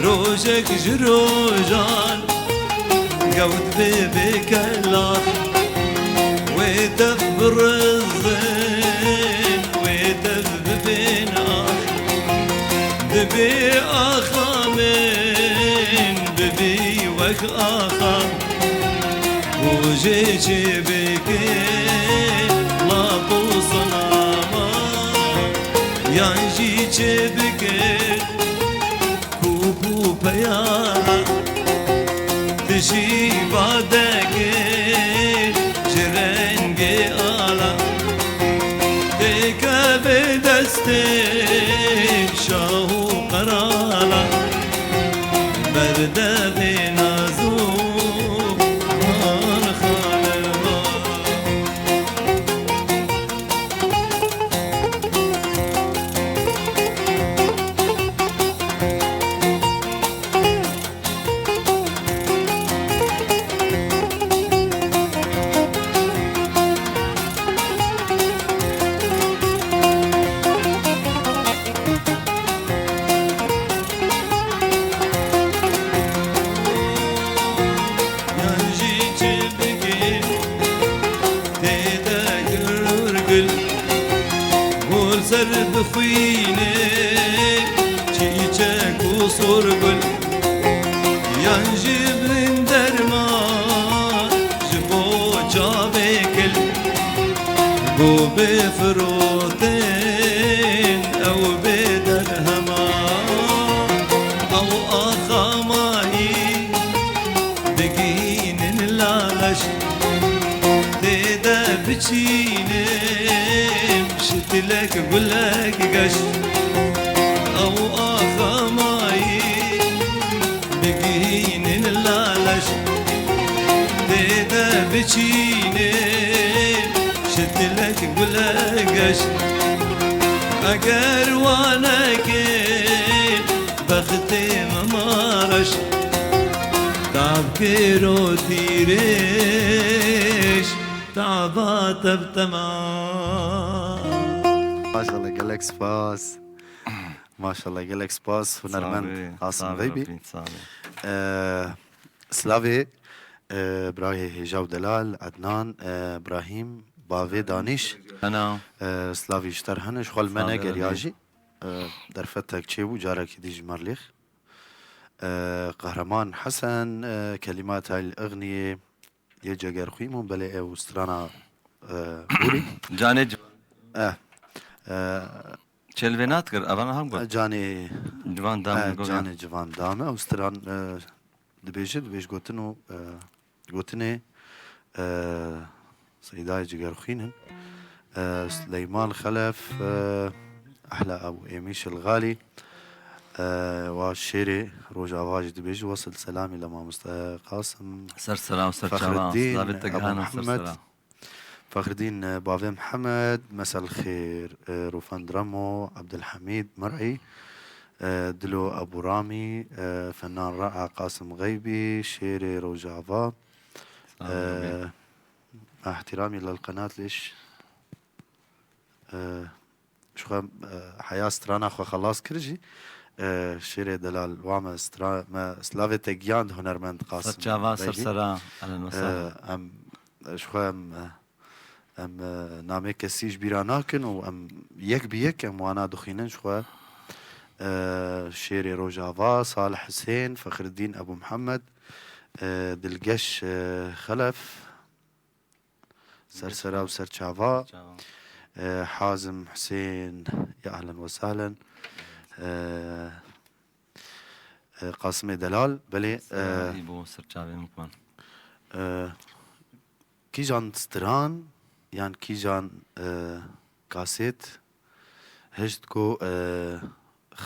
Rojek ji rojan gewt bê bê kelax, wê tev birizin, wê tev bibên ax. Dibê axa min bibî wek axa, rojê çê bike lap û sinama, yan jî çê bike kûp û peyama. Tijî badekê ji rengê ala, têkeve destê şah û qerala, berdevê naz û xanima. Yan jî çi bikin, tê de gul gul, gul ser dixwîne, çîçek û sorgul. Yan jî bin derman ji bo çavê kil, ku bê firotin ew bê Biçînim şitilek gulek geş, ew axa mayî bigihînin laleş. Tê de biçînim şitilek gulek geş, eger wanekin bextê me mareş. Tab kiro tîrêj, taba teb tema. Maşallah, gelek spas. Maşallah, gelek spas, hunermend Qasim Xeybî. Sağ ol, sağ ol. Ee, slavê, e, birayê hêja û delal, Ednan, e, Brahîm, bavê Danîş. Ana. E, slavî ji te re hene, ji xwe li me negeriya jî. E, derfetek çêbû, carekî dî ji me re lêx. E, Qehreman Hesen, e, kelîmata li Ixniyê yê Cegerxwîn bûn, belê ew strana, e, Hûrî. Canê civan. E, e, Çelvê natkir, evan ham got. Canê civan dam e, goya. Canê civan dam e, ew stran, e, dibêje, dibêj gotin û, e, gotinê, e, Seydayê Cigerxwîn in. E, Sileyman Xelef, e, ehla Ebu Êmîş el Xalî, e, wa şêrê Rojava jî dibêje, wesil selamî le mamoste Qasim. Ser sera û ser çava, Fexreddîn, slavê te Ebu gihan û ser Mihemed, sera. Fexreddîn, e, bavê Mihemed, mesel xêr, e, Rûfend Remo, Ebdilhemîd Mir'î, e, Dilo Ebu Ramî, e, Fenan Re'a Qasim Xeybî, şêrê Rojava. Sağ ol, e, Rûfend. Meh ihtiramî lil qenat lêş, e, ji xwe, e, heya strana xwe xelas kir jî, e, şêrê delal wa me stra-, me slavê te giyand hunermend Qasim Xeybî. Ser çava, ser sera, ehlen we sehlen. E, em, ji xwe em, e, em, e, namê kesî ji bîra nakin û em yek bi yek em wana dixwînin ji xwe. E, şêrê Rojava, Salih Hisên, Fexreddîn Ebu Mihemed, e, Dilgeş, e, Xelef, Ser sera û ser çava. Çava. E, Hazim Husên, ya ehlen we sehlen. E, e, Qasimê Delal, belê, e, Sera î bo ser çavê min kuman. E, kîjan stran yan kîjan, e, kasêt hişt ku, e,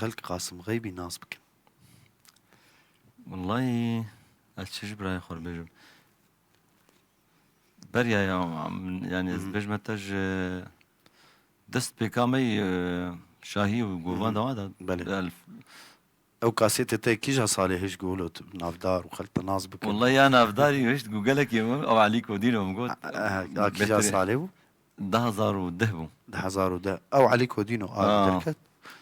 xelk Qasim Xeybî nas bikin? Wellahî, ez çi ji birayê xwe bêjim? Beriya ya, yani ez Hı hı. bêjme te ji dest pêka me yî, e, şahî û govan Hı hı. dewa da. Belê. Elf. Ew kasêtê te kîja salê hişt ku wilo tu navdar û xelk te nas bikin? Wallahî ya navdarî hişt ku gelekî min, ew Elî Kodîno min got. Eh, eh, ya kîja Betirê. salê bû? Du hezar û deh bû. Du hezar û deh. Ew Elî Kodîno a Ha. derket.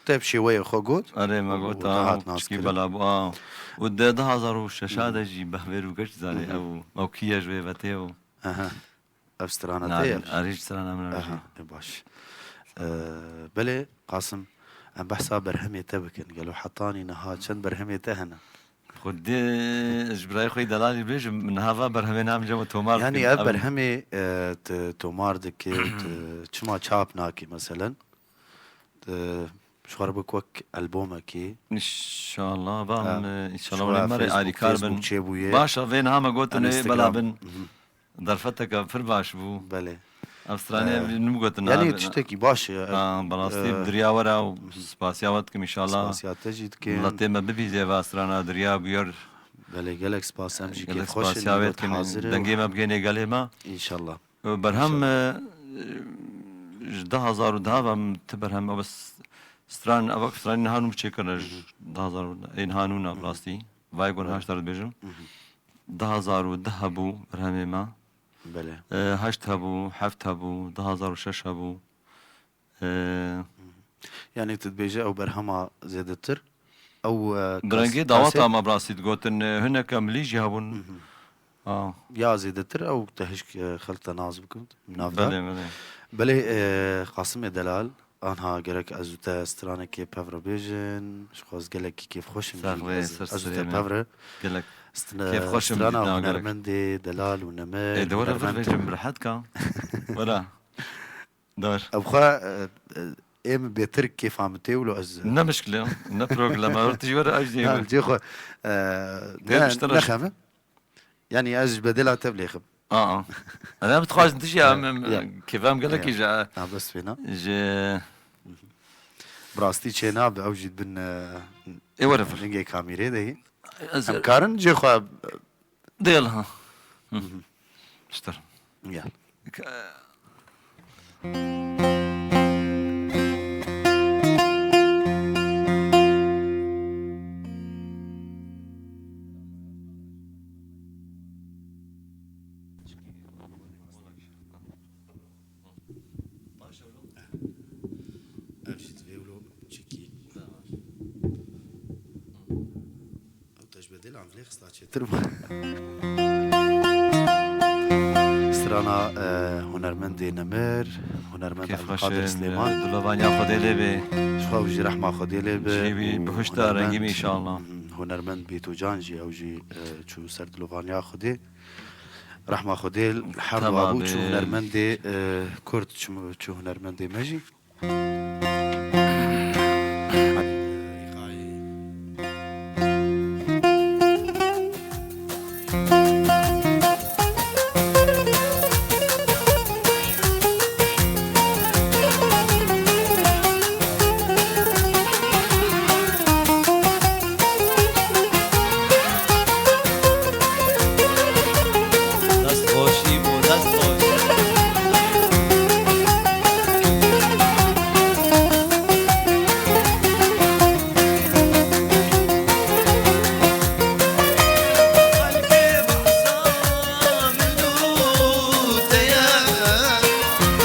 Te bi şêweyê xwe got. Erê, me Û got, te ha, hat nas piçkî kirin. bela bû, ha. Û de du hezar û şeş a Hı hı. de jî behvêr û geş zanî Hı hı. ew, ew kî ye ji wê ve tê ew. Aha. Ev strana te ye? Erê, ji strana min Aha, jî. e, baş. Ee, belê, Qasim, em behsa berhemê te bikin. Gelo hetanî niha çend berhemê te hene? Xwedê ji birayê xwe yî delalî bêjim, niha va berhemê nam cem tomar Yanî bikin. ev Ev berhemê, e, tu tomar dikî, tu çima çap nakî meselen? Tu ji xwe re bik wek albomekî. Înşallah, va Ha. em, e, înşallah Ji we wê me re Facebook, alîkar bin. Facebook çêbûye. Baş e, vê niha me gotin An ê Instagram. bela bin. Mhm. Derfeteke pir baş bû. Belê. Ev stranê Ee, ev min gotin yanî abi. tiştekî baş e. Ha, belasî Ee, dirya were û spasiya we dikim înşallah. Spasiya te jî dikim. Miletê me bibîzê ve strana dirya bûyer. Belê, gelek spas, em jî Gelek kêfxweş in, spasiya we dikim. hazir e. Dengê me bigênê gelê me. Înşallah. Berhem, Înşallah. e, ji du hezar û deh ve em ti berhem, ev s-, stran, ev stranî niha nû çêkirine ji Hı hı. du hezar û deh. Ê niha nû ne Hı hı. rastî. Vay gon Evet. haşt dibêjim. Hı hı. Du hezar û deh hebû berhemê me. Belê. E, heşt hebû, heft hebû, du hezar û şeş hebû. E, Yanî tu dibêje ew berhema zêdetir, ew, e, Bi rengê kas-, daweta kasê- me bi rastî digotin, e, hineke milî jî hebûn. Hı hı. A. Ya zêdetir ew te hişk, e, xelk te nas bikin, navdar. Belê, belê. Belê, e, Qasimê Delal, anha gerek ez û te stranekê pevre bêjin, ji xwe ez gelekî kêfxweş im Sax jî, be, ez, ser ez û te serê me. pevre. Gelek Stin-, kêfxweş im strana dîtina gerek. hunermendê, delal û nemir, Ê, de were vir hunermend. vêjim bi rehet ka. Were. Dar. Ev xwe, e, e, ê min bêtir kêfa min tê wilo ez Ne mişkile, ne probleme. Her tişt were ez diyeyim. Ha, cê xwe, e, Tê ne, biştir ne reşt. xeme. Yani ez ji bedela te bilêxim. Aa. Em dixwazin tu jî em, em, Ya. kêfa em gelekî Ya. ji, Ha, bes fêna. ji Bi rastî çê nabe, ew jî bin, e, Ê, were vir. Lingê kamîrê de yî. Ez Em karin cê xwe Dêl ha. Hı. Hı hı. Piştir. Gel. K-, Ev jî divê wilo çikî. Ew te ji bedêl anvilê xista çêtir bû. Strana, e, hunermendê nemir, hunermend Kêf Elîqadir xweşin, Silêman. Dilovaniya Xwedê lê be. Ji xwe ew jî rehma Xwedê lê be. Cihê wî Û bihuşt de hunermend, rengî be înşallah. Hunermend Bêtocan jî ew jî, e, çû ser dilovaniya Xwedê. Rehma Xwedê li her Tamam, abû çû e, hunermendê, e, Kurd, çû, çû hunermendê me jî. Dest xweşî bo, dest xweş. Xelkê behsa min û te ye,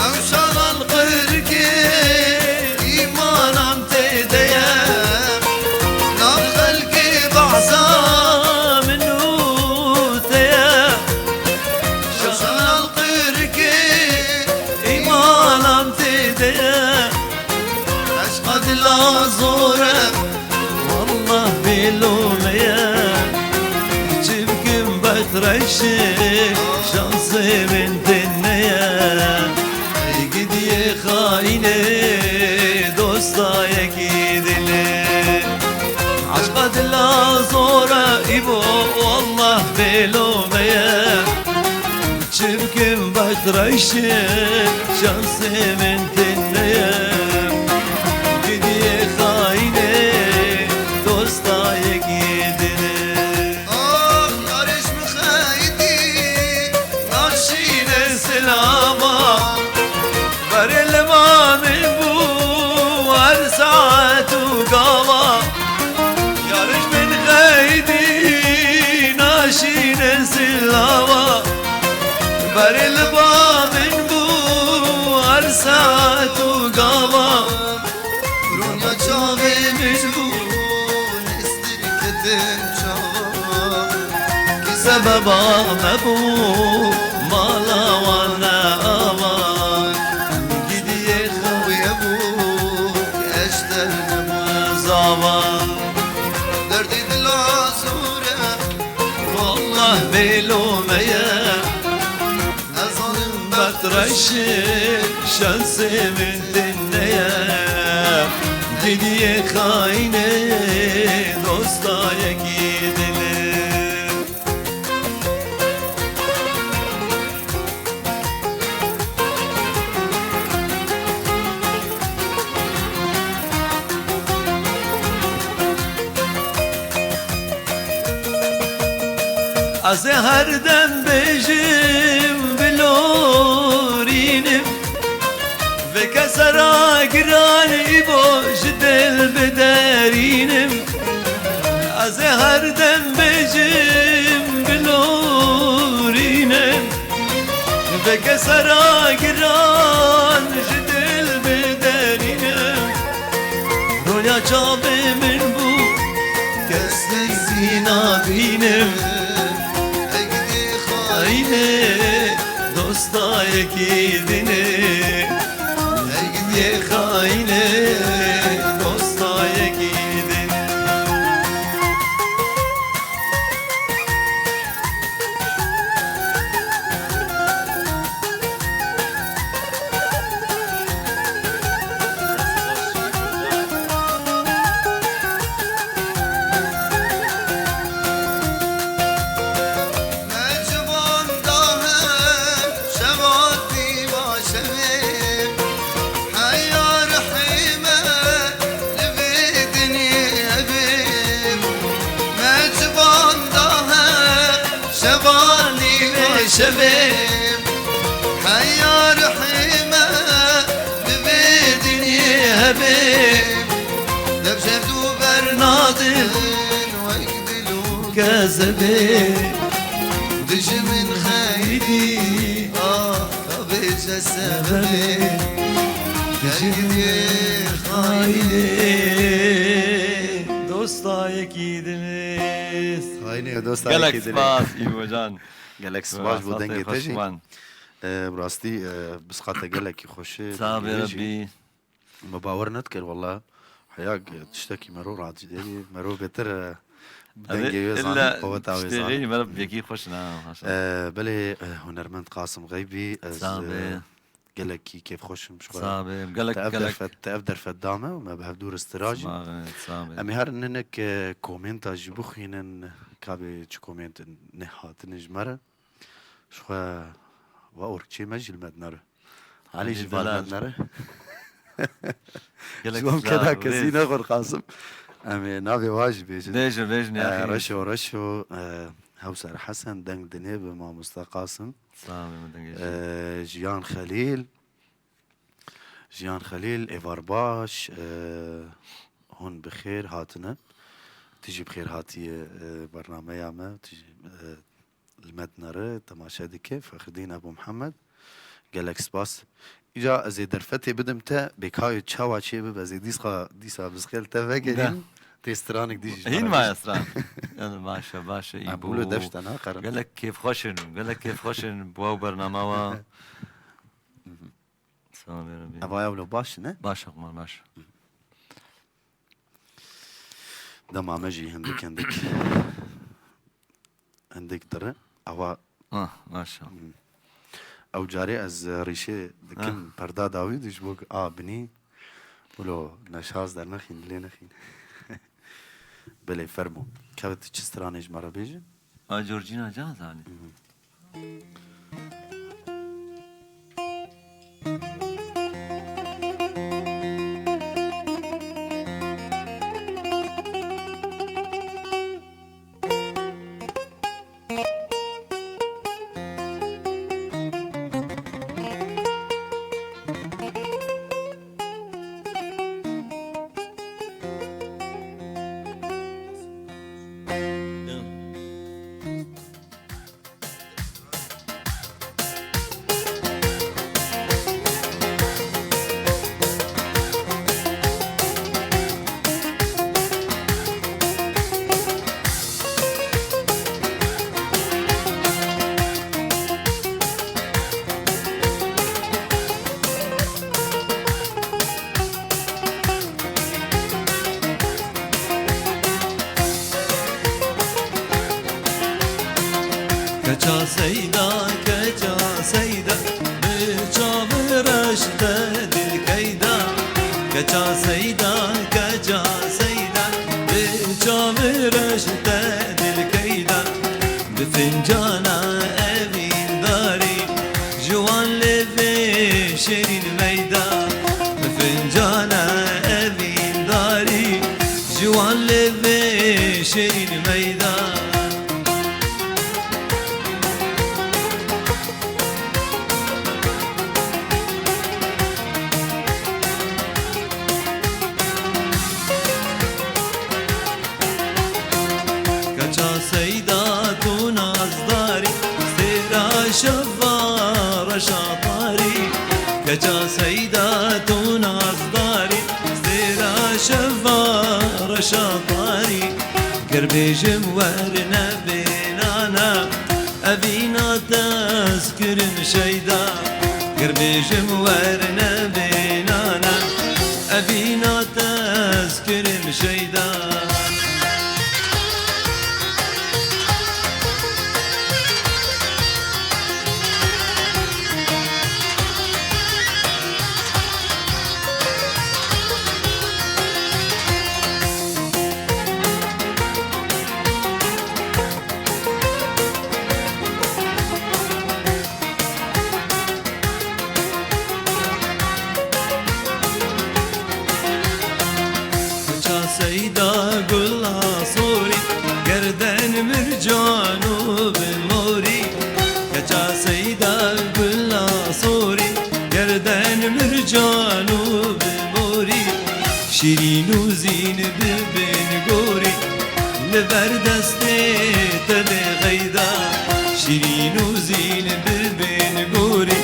ew şalan qirkê îmanan tê de ye. Nav xelkê behsa min û te ye. Şaşal qirkê îmanan tê de ye. Eşqa dila zor e, wallah bêlo me ye. Çi bikim bextreşê, şansê min têne ye. Ey gidiyê xayinê, dosta yekî dinê. Eşqa dila zor e, îbo, wallah bêlo me ye. Çi bikim bextreşê, şansê min têne ye. Gidiyê xayinê, dosta yekî dinê. Ax, yarê ji min xeyidî, naşîne silava. Berê li ba min bû her saet û gava. Yarê ji min xeyidî, naşîne silava. Berê li ba min bû her saet û gava. Ronya çavê min bû, nêzdir ketin çava. Kî sebeba me bû, mala wan ne ava. Gidiyê xewiye bû, eşter nebû zava. Derdê dila zor e, wallah bêlo me ye. Ez zalim bextreşê, şansê min têne ye. Gidiyê xayinê, dosta yekî dinê. Ez ê her dem bêjim, bilorînim. Vê kese ra giran îbo ji dil biderînim. Ez ê her dem bêjim, bilorînim. Vê kese ra giran ji dil biderînim. Roya çavê min bû, kes zî nabînim. Ey gidiyê xayinê, dosta yekî dinê. Ey gidiyê xayinê, dosta yekî dinê. Heya rehîme li vê dinyê hebê, me ciwan da he şevanî vê şevê. Heya rehîme li vê dinyê hebê, dev jevdû bernadin wek dil û kezebê. Dijmin xeyrî, ah, bêje sebebê. Dijmin xeyrî, dosta yekî dilîst. Xaynê dosta Gelek yekî dilîst. Spas, Îbocan. Gelek spas bo dengê te jî. Ee, bi rastî, e, bisqate gelekî xweş e. Sağ be Rebbî. Me bawer nedikir wela. Heya, e, tiştekî mero radî derî, mero bêtir, e, bi dengê wê zanî, qeweta wê zanî. Tiştê xeyrî, me yekî xweş na, maşallah. E, belê, e, hunermend Qasim Xeybî, ez, Sağ be. E, gelekî kêfxweş im ji xwe. Sağ be, gelek, te ev gelek. Derfet, te ev derfet da me û me bi hevdû re stirajî. Sağ be, sağ be. Em ê her ninik, e, komenta jî bixwînin, ka bê çi koment nehatine ji me re. Ji xwe va orkçê me jî li me dinere. Elî jî va li me dinere. Gelek ji wan keda kesî nexwir Qasim. Em ê navê wa jî bêjin. Bêjin, bêjin, e, ya xêr. Reşo, Reşo, e, Hewser Hesen, deng dinê bi mamoste Qasim. Sağ ol, dengê jî. E, Jiyan Xelîl. Jiyan Xelîl, êvar baş, e, hûn bi xêr hatine. Tu jî bi xêr hatiye, e, bernameya me. Tu jî, e, li me dinere, temaşe dike. Fexridîn Ebû Mihemed, gelek spas. Îca ez ê derfetê bidim te, bêkayê çawa çê bibe, ez ê dîsa, dîsa bi zixêl te vegerînim. Tê stranek dî jî. Hîn maye stran. Yani baş e, baş e, Îbo. Wilo dev ji te naqerim. Gelek kêfxweş in, gelek kêfxweş in, bi wa û bernama wa. Sağ ol, Rabbi. Ev aya wilo baş ne? Baş e, Qumar, baş. Dema me jî hindik, hindik, hindik dire. Ewa. Ah, maşallah. Hmm. Ew carê ez rîşê dikim, ah, perda dawî dî ji bo a binî. Wilo neşaz dernexîn, lê nexîn. Belê, fermo. Kevit çi stranê ji me re bêjin? A Georgina Cazalî. Mhm. Keça Seyda, keça Seyda, bi çavi reş te dil keyda. Keça Seyda, keça Seyda, bi çavi reş te dil keyda. Bi fincana evîndarî, ji wan lêvê şêrîn meyda. Bi fincana evîndarî, ji wan lêvê şêrîn meyda. Keça Seyda tu nazdarî, stêra şeva reşa tarî. Keça Seyda tu nazdarî, stêra şeva reşa tarî. Ger bêjim werne bênana, evîna te ez kirim şeyda. Ger bêjim werne bênana, evîna te ez kirim şeyda. Şîrîn û zîn bibin gorî, li ber destê te bê xeyda. Şîrîn û zîn bibin gorî,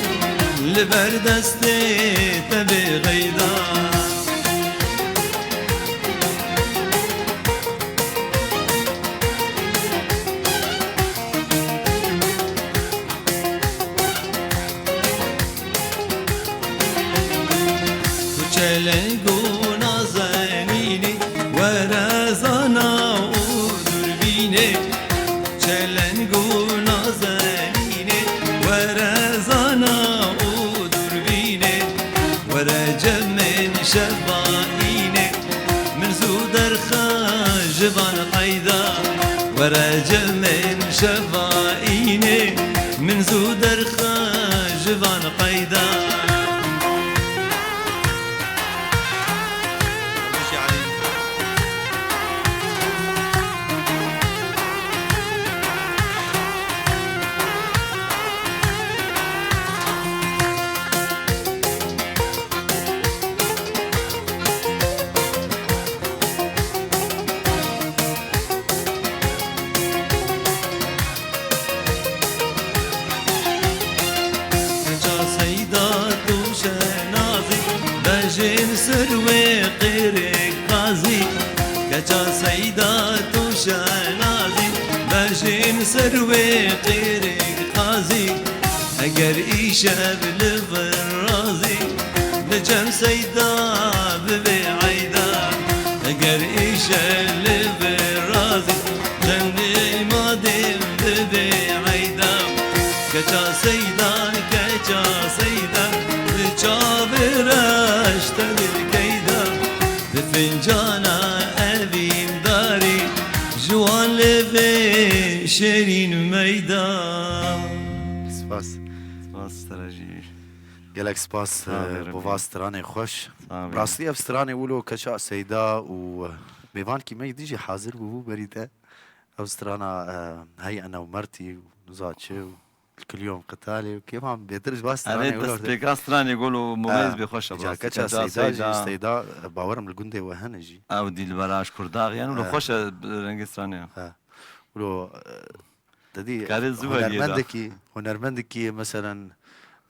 li ber destê te bê xeyda. Tu çeleng û nazenînî, were zana û dûrbînê. Çeleng û nazenînê, were zana û dûrbînê. Were cemên şevayînê, min zû derxe ji van qeyda. Were cemên şevayînê, min zû derxe ji van qeyda. Keça Seyda tu şenazî, bejên ser wê qêrê qazî. Keça Seyda tu şenazî, bejên ser wê qêrê qazî. Eger îşev li vir razî, li cem Seyda bibê eyda. Eger îşev li vir razî, cemdê madê bibê eyda. Keça Seyda, keça Seyda, li çavê reş te bê keyda. Di fincana evîndarî, ji wan lê vê şêrîn meyda. Spas. Spas te re jî. Gelek spas, Sağ ol, e, Rebî. Bo va stranê xweş. Sağ ol. Rastî ev stranê wilo keça Seyda û, e, mêvankî me yî dijî hazir bûbû berî te. Ev strana, e, hey enew mertî û niza çi û kiliyom qitalê û kêfan bêtir ji va stranê Erê, wilo. Destpêka stranê gol û mumez bê xweş e, Ca rastî. Keça Keça Seyda jî, Seyda. Seyda, e, bawerim li gundê we hene jî. Ew dîlbera ji Kurdax, yani, wilo xweş e, rengê stranê. He. Wilo, e, Te dî Karê zû veriyê da. Hunermendekî, hunermendekî, meselen,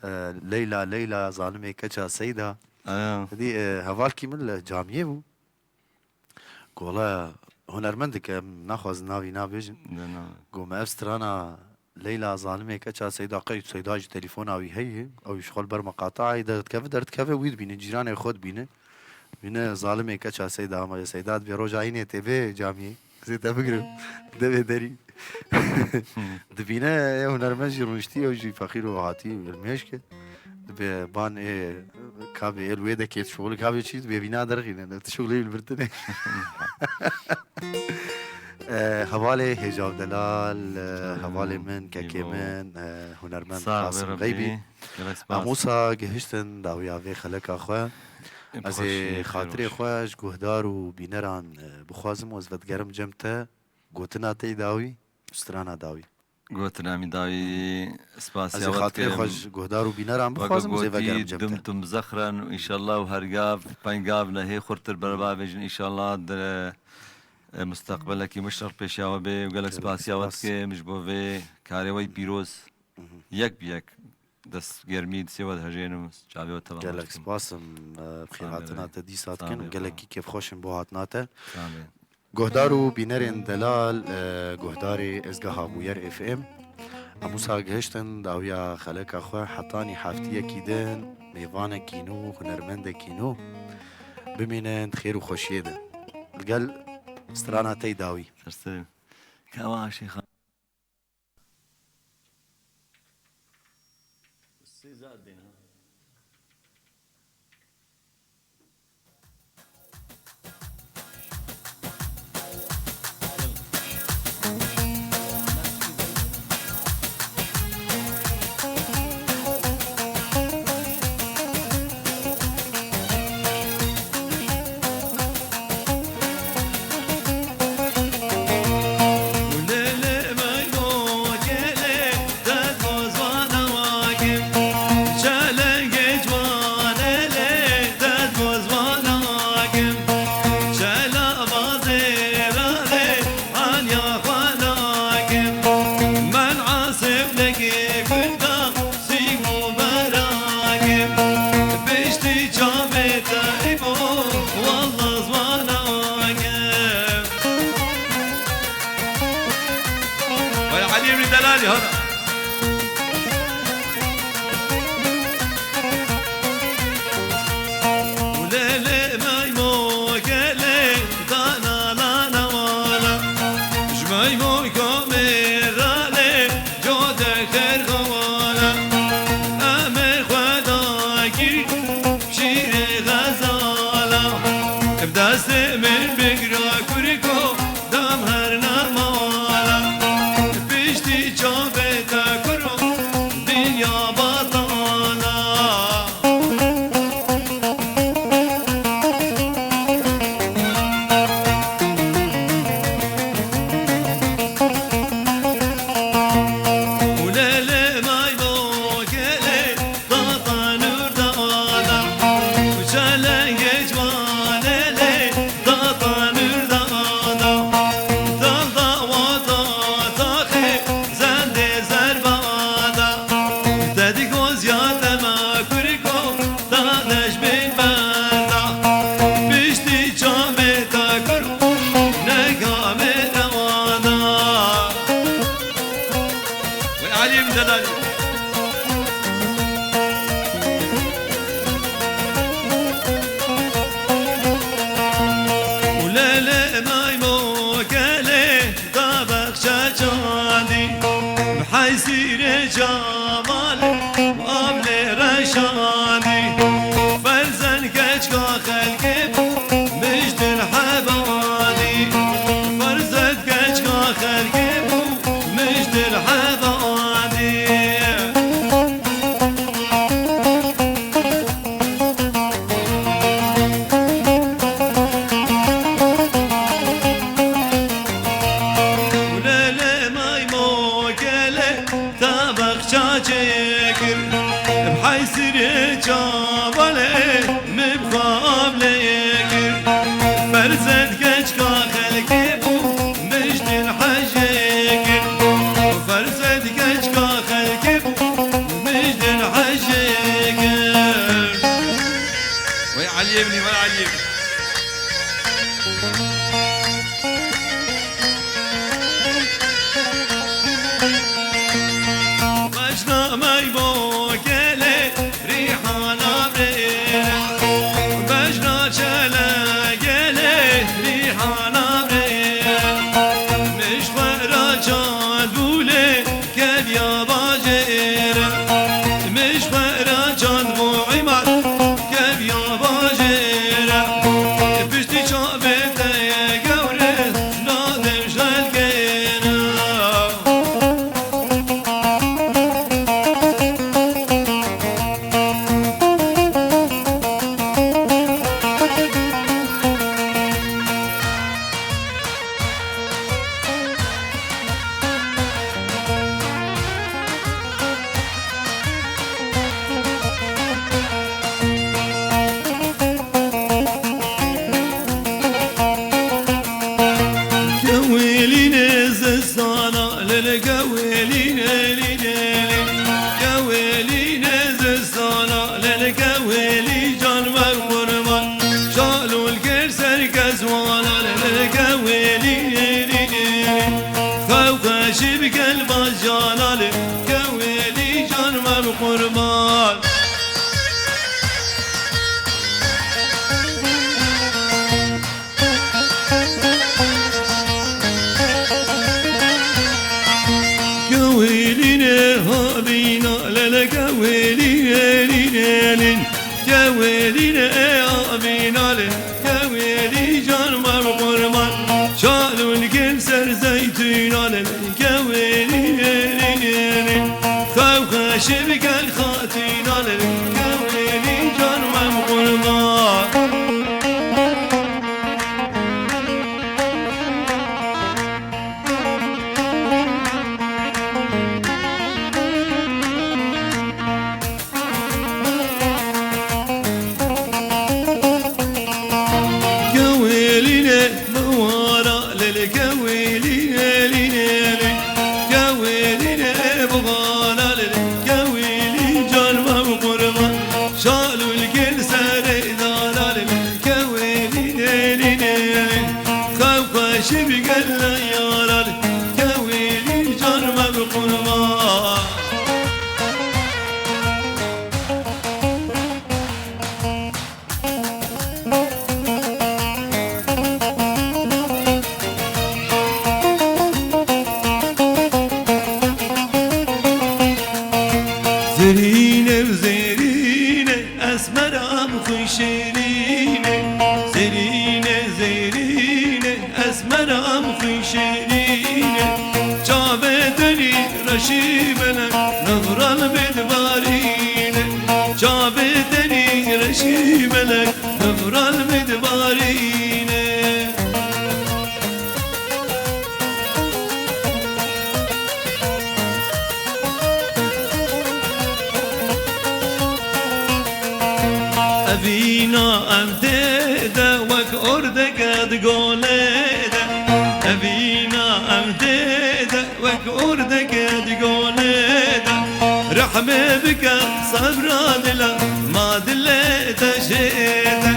e, Leyla, Leyla, zalimê keça Seyda. Aya. Te dî, e, hevalkî min li camiyê bû. Gola hunermendek e, em naxwazin navî nabêjin. Ne, ne. Go me ev strana Leyla, zalimê keça Seyda, qey Seyda jî telefona wî heye. Ew ji xwe li ber me qata, ey derdikeve, derdikeve wî dibîne, cîranê xwe dibîne. Bîne zalimê keça Seyda, ama Seyda dibê roja înê tê bê camiyê. Zê te bigirim. Devê derî. Dibîne, ê hunermend jî rûniştî, ew jî feqîr û hatî ilmêşke. Dibê ban ê kabê êl wê dekê şoxlik kabê çî, dibê vîna derxîne, ne tu şoxlê bil birtine. E, hevalê Hêjav Delal, e, Canım, hevalê min, kekê min, e, hunermend Qasim Xeybî. Gelek spas. Em wisa gihiştin dawiya vê xeleka xwe. Ez ê xatirê xwe ji guhdar û bîneran, e, bixwazim û ez vedigerim cem te gotina te yî dawî û strana dawî. Gotina min dawî spasiya we dikim. Ez ê xatirê xwe ji guhdar û bîneran bixwazim û zê vegerim cem te. Weke gotî, dumtum zexren û înşallah û her gav, pey gav ne hê xurtir berbavêjin înşallah di, e, mustaqbelekî mişreq pêşiya we bê û gelek spasiya we dikim ji bo vê karê we yî pîroz. Yek bi yek. Dest germî distê we dihejênim, çavê we teva maç dikim. Gelek spas im, e, bi xêrhatina te dîsa dikin û gelekî kêfxweş im bo hatina te. Sağ ol. Guhdar û bînerên delal, e, guhdarê Êzgeha Bûyer F M. Em wisa gihiştin dawiya xeleka xwe, hetanî heftiyekî din mêvanekî nû, hunermendekî nû. Bimînin di xêr û xweşiyê de. Li gel strana te yî dawî. Serserê. Kewa Aşî Xan. Sêza dêna. şadî. Ferzend keçka xelkê bû, mij dil hebadî. Ferzend keçka xelkê bû, mij dil hebadî. Lele maymo gele ta bexça çêkir. Bi heysirê çavale min bi xwe avlê kir. Ferzend keçka xelkê bû, mij dil hejê kir. Ferzend keçka xelkê bû, mij dil hejê kir. Wey Eliyê min, wey Eliyê min. Bejna mey bo gelê rîhana bêre. Bejna çele gelê rîhana bêre. Mij xwe ra çand bûlê keviya bajêre. Mij xwe ra çand bû îmar keviya bajêre. Piştî çavê te ye gewre, nadem ji xelkê re. Kewêlîne zistana, lele kewêlîne, lîne, lîne. Kewêlîne zistana, lele kewêlî can me qurban. Şalûl kir ser kezwana, lele kewêlîne, lîne, lîne. Xew xweşî bi gel bajana, lele kewêlî can me qurban. Kewêlîne havîna, lele kewêlîne, lîne, lîn. Kewêlîne havîna, lele kewêlî can me bi qurban. Şalûl kir ser zeytûna, lele kewêlîne, lîne, lîne. Xew xweşê bi gel xatîna, lele kewêlî can me bi qurban. Kewêlîne mewara, lele kewêlîne, lîne, lîn. Kewêlîne bixala, lele kewêlî can me bi qurban. Şalûl kir serê dana, lele kewêlîne, lîne, lîne. Xew xweşî bi gel yara, lele kewêlî can me bi qurban. Zerîne, zerîne, esmeram xwe şêrîne. Zerîne, zerîne, esmeram xwe şêrîne. Çavê tenî reşî melek, nivral bê dibarîne. Çavê tenî reşî melek, nivral bê dibarîne. Evîna em tê de wek ordeke di golê de. Evîna em tê de wek ordeke di golê de. Rehmê bike sebra dila, ma dilê te jê de.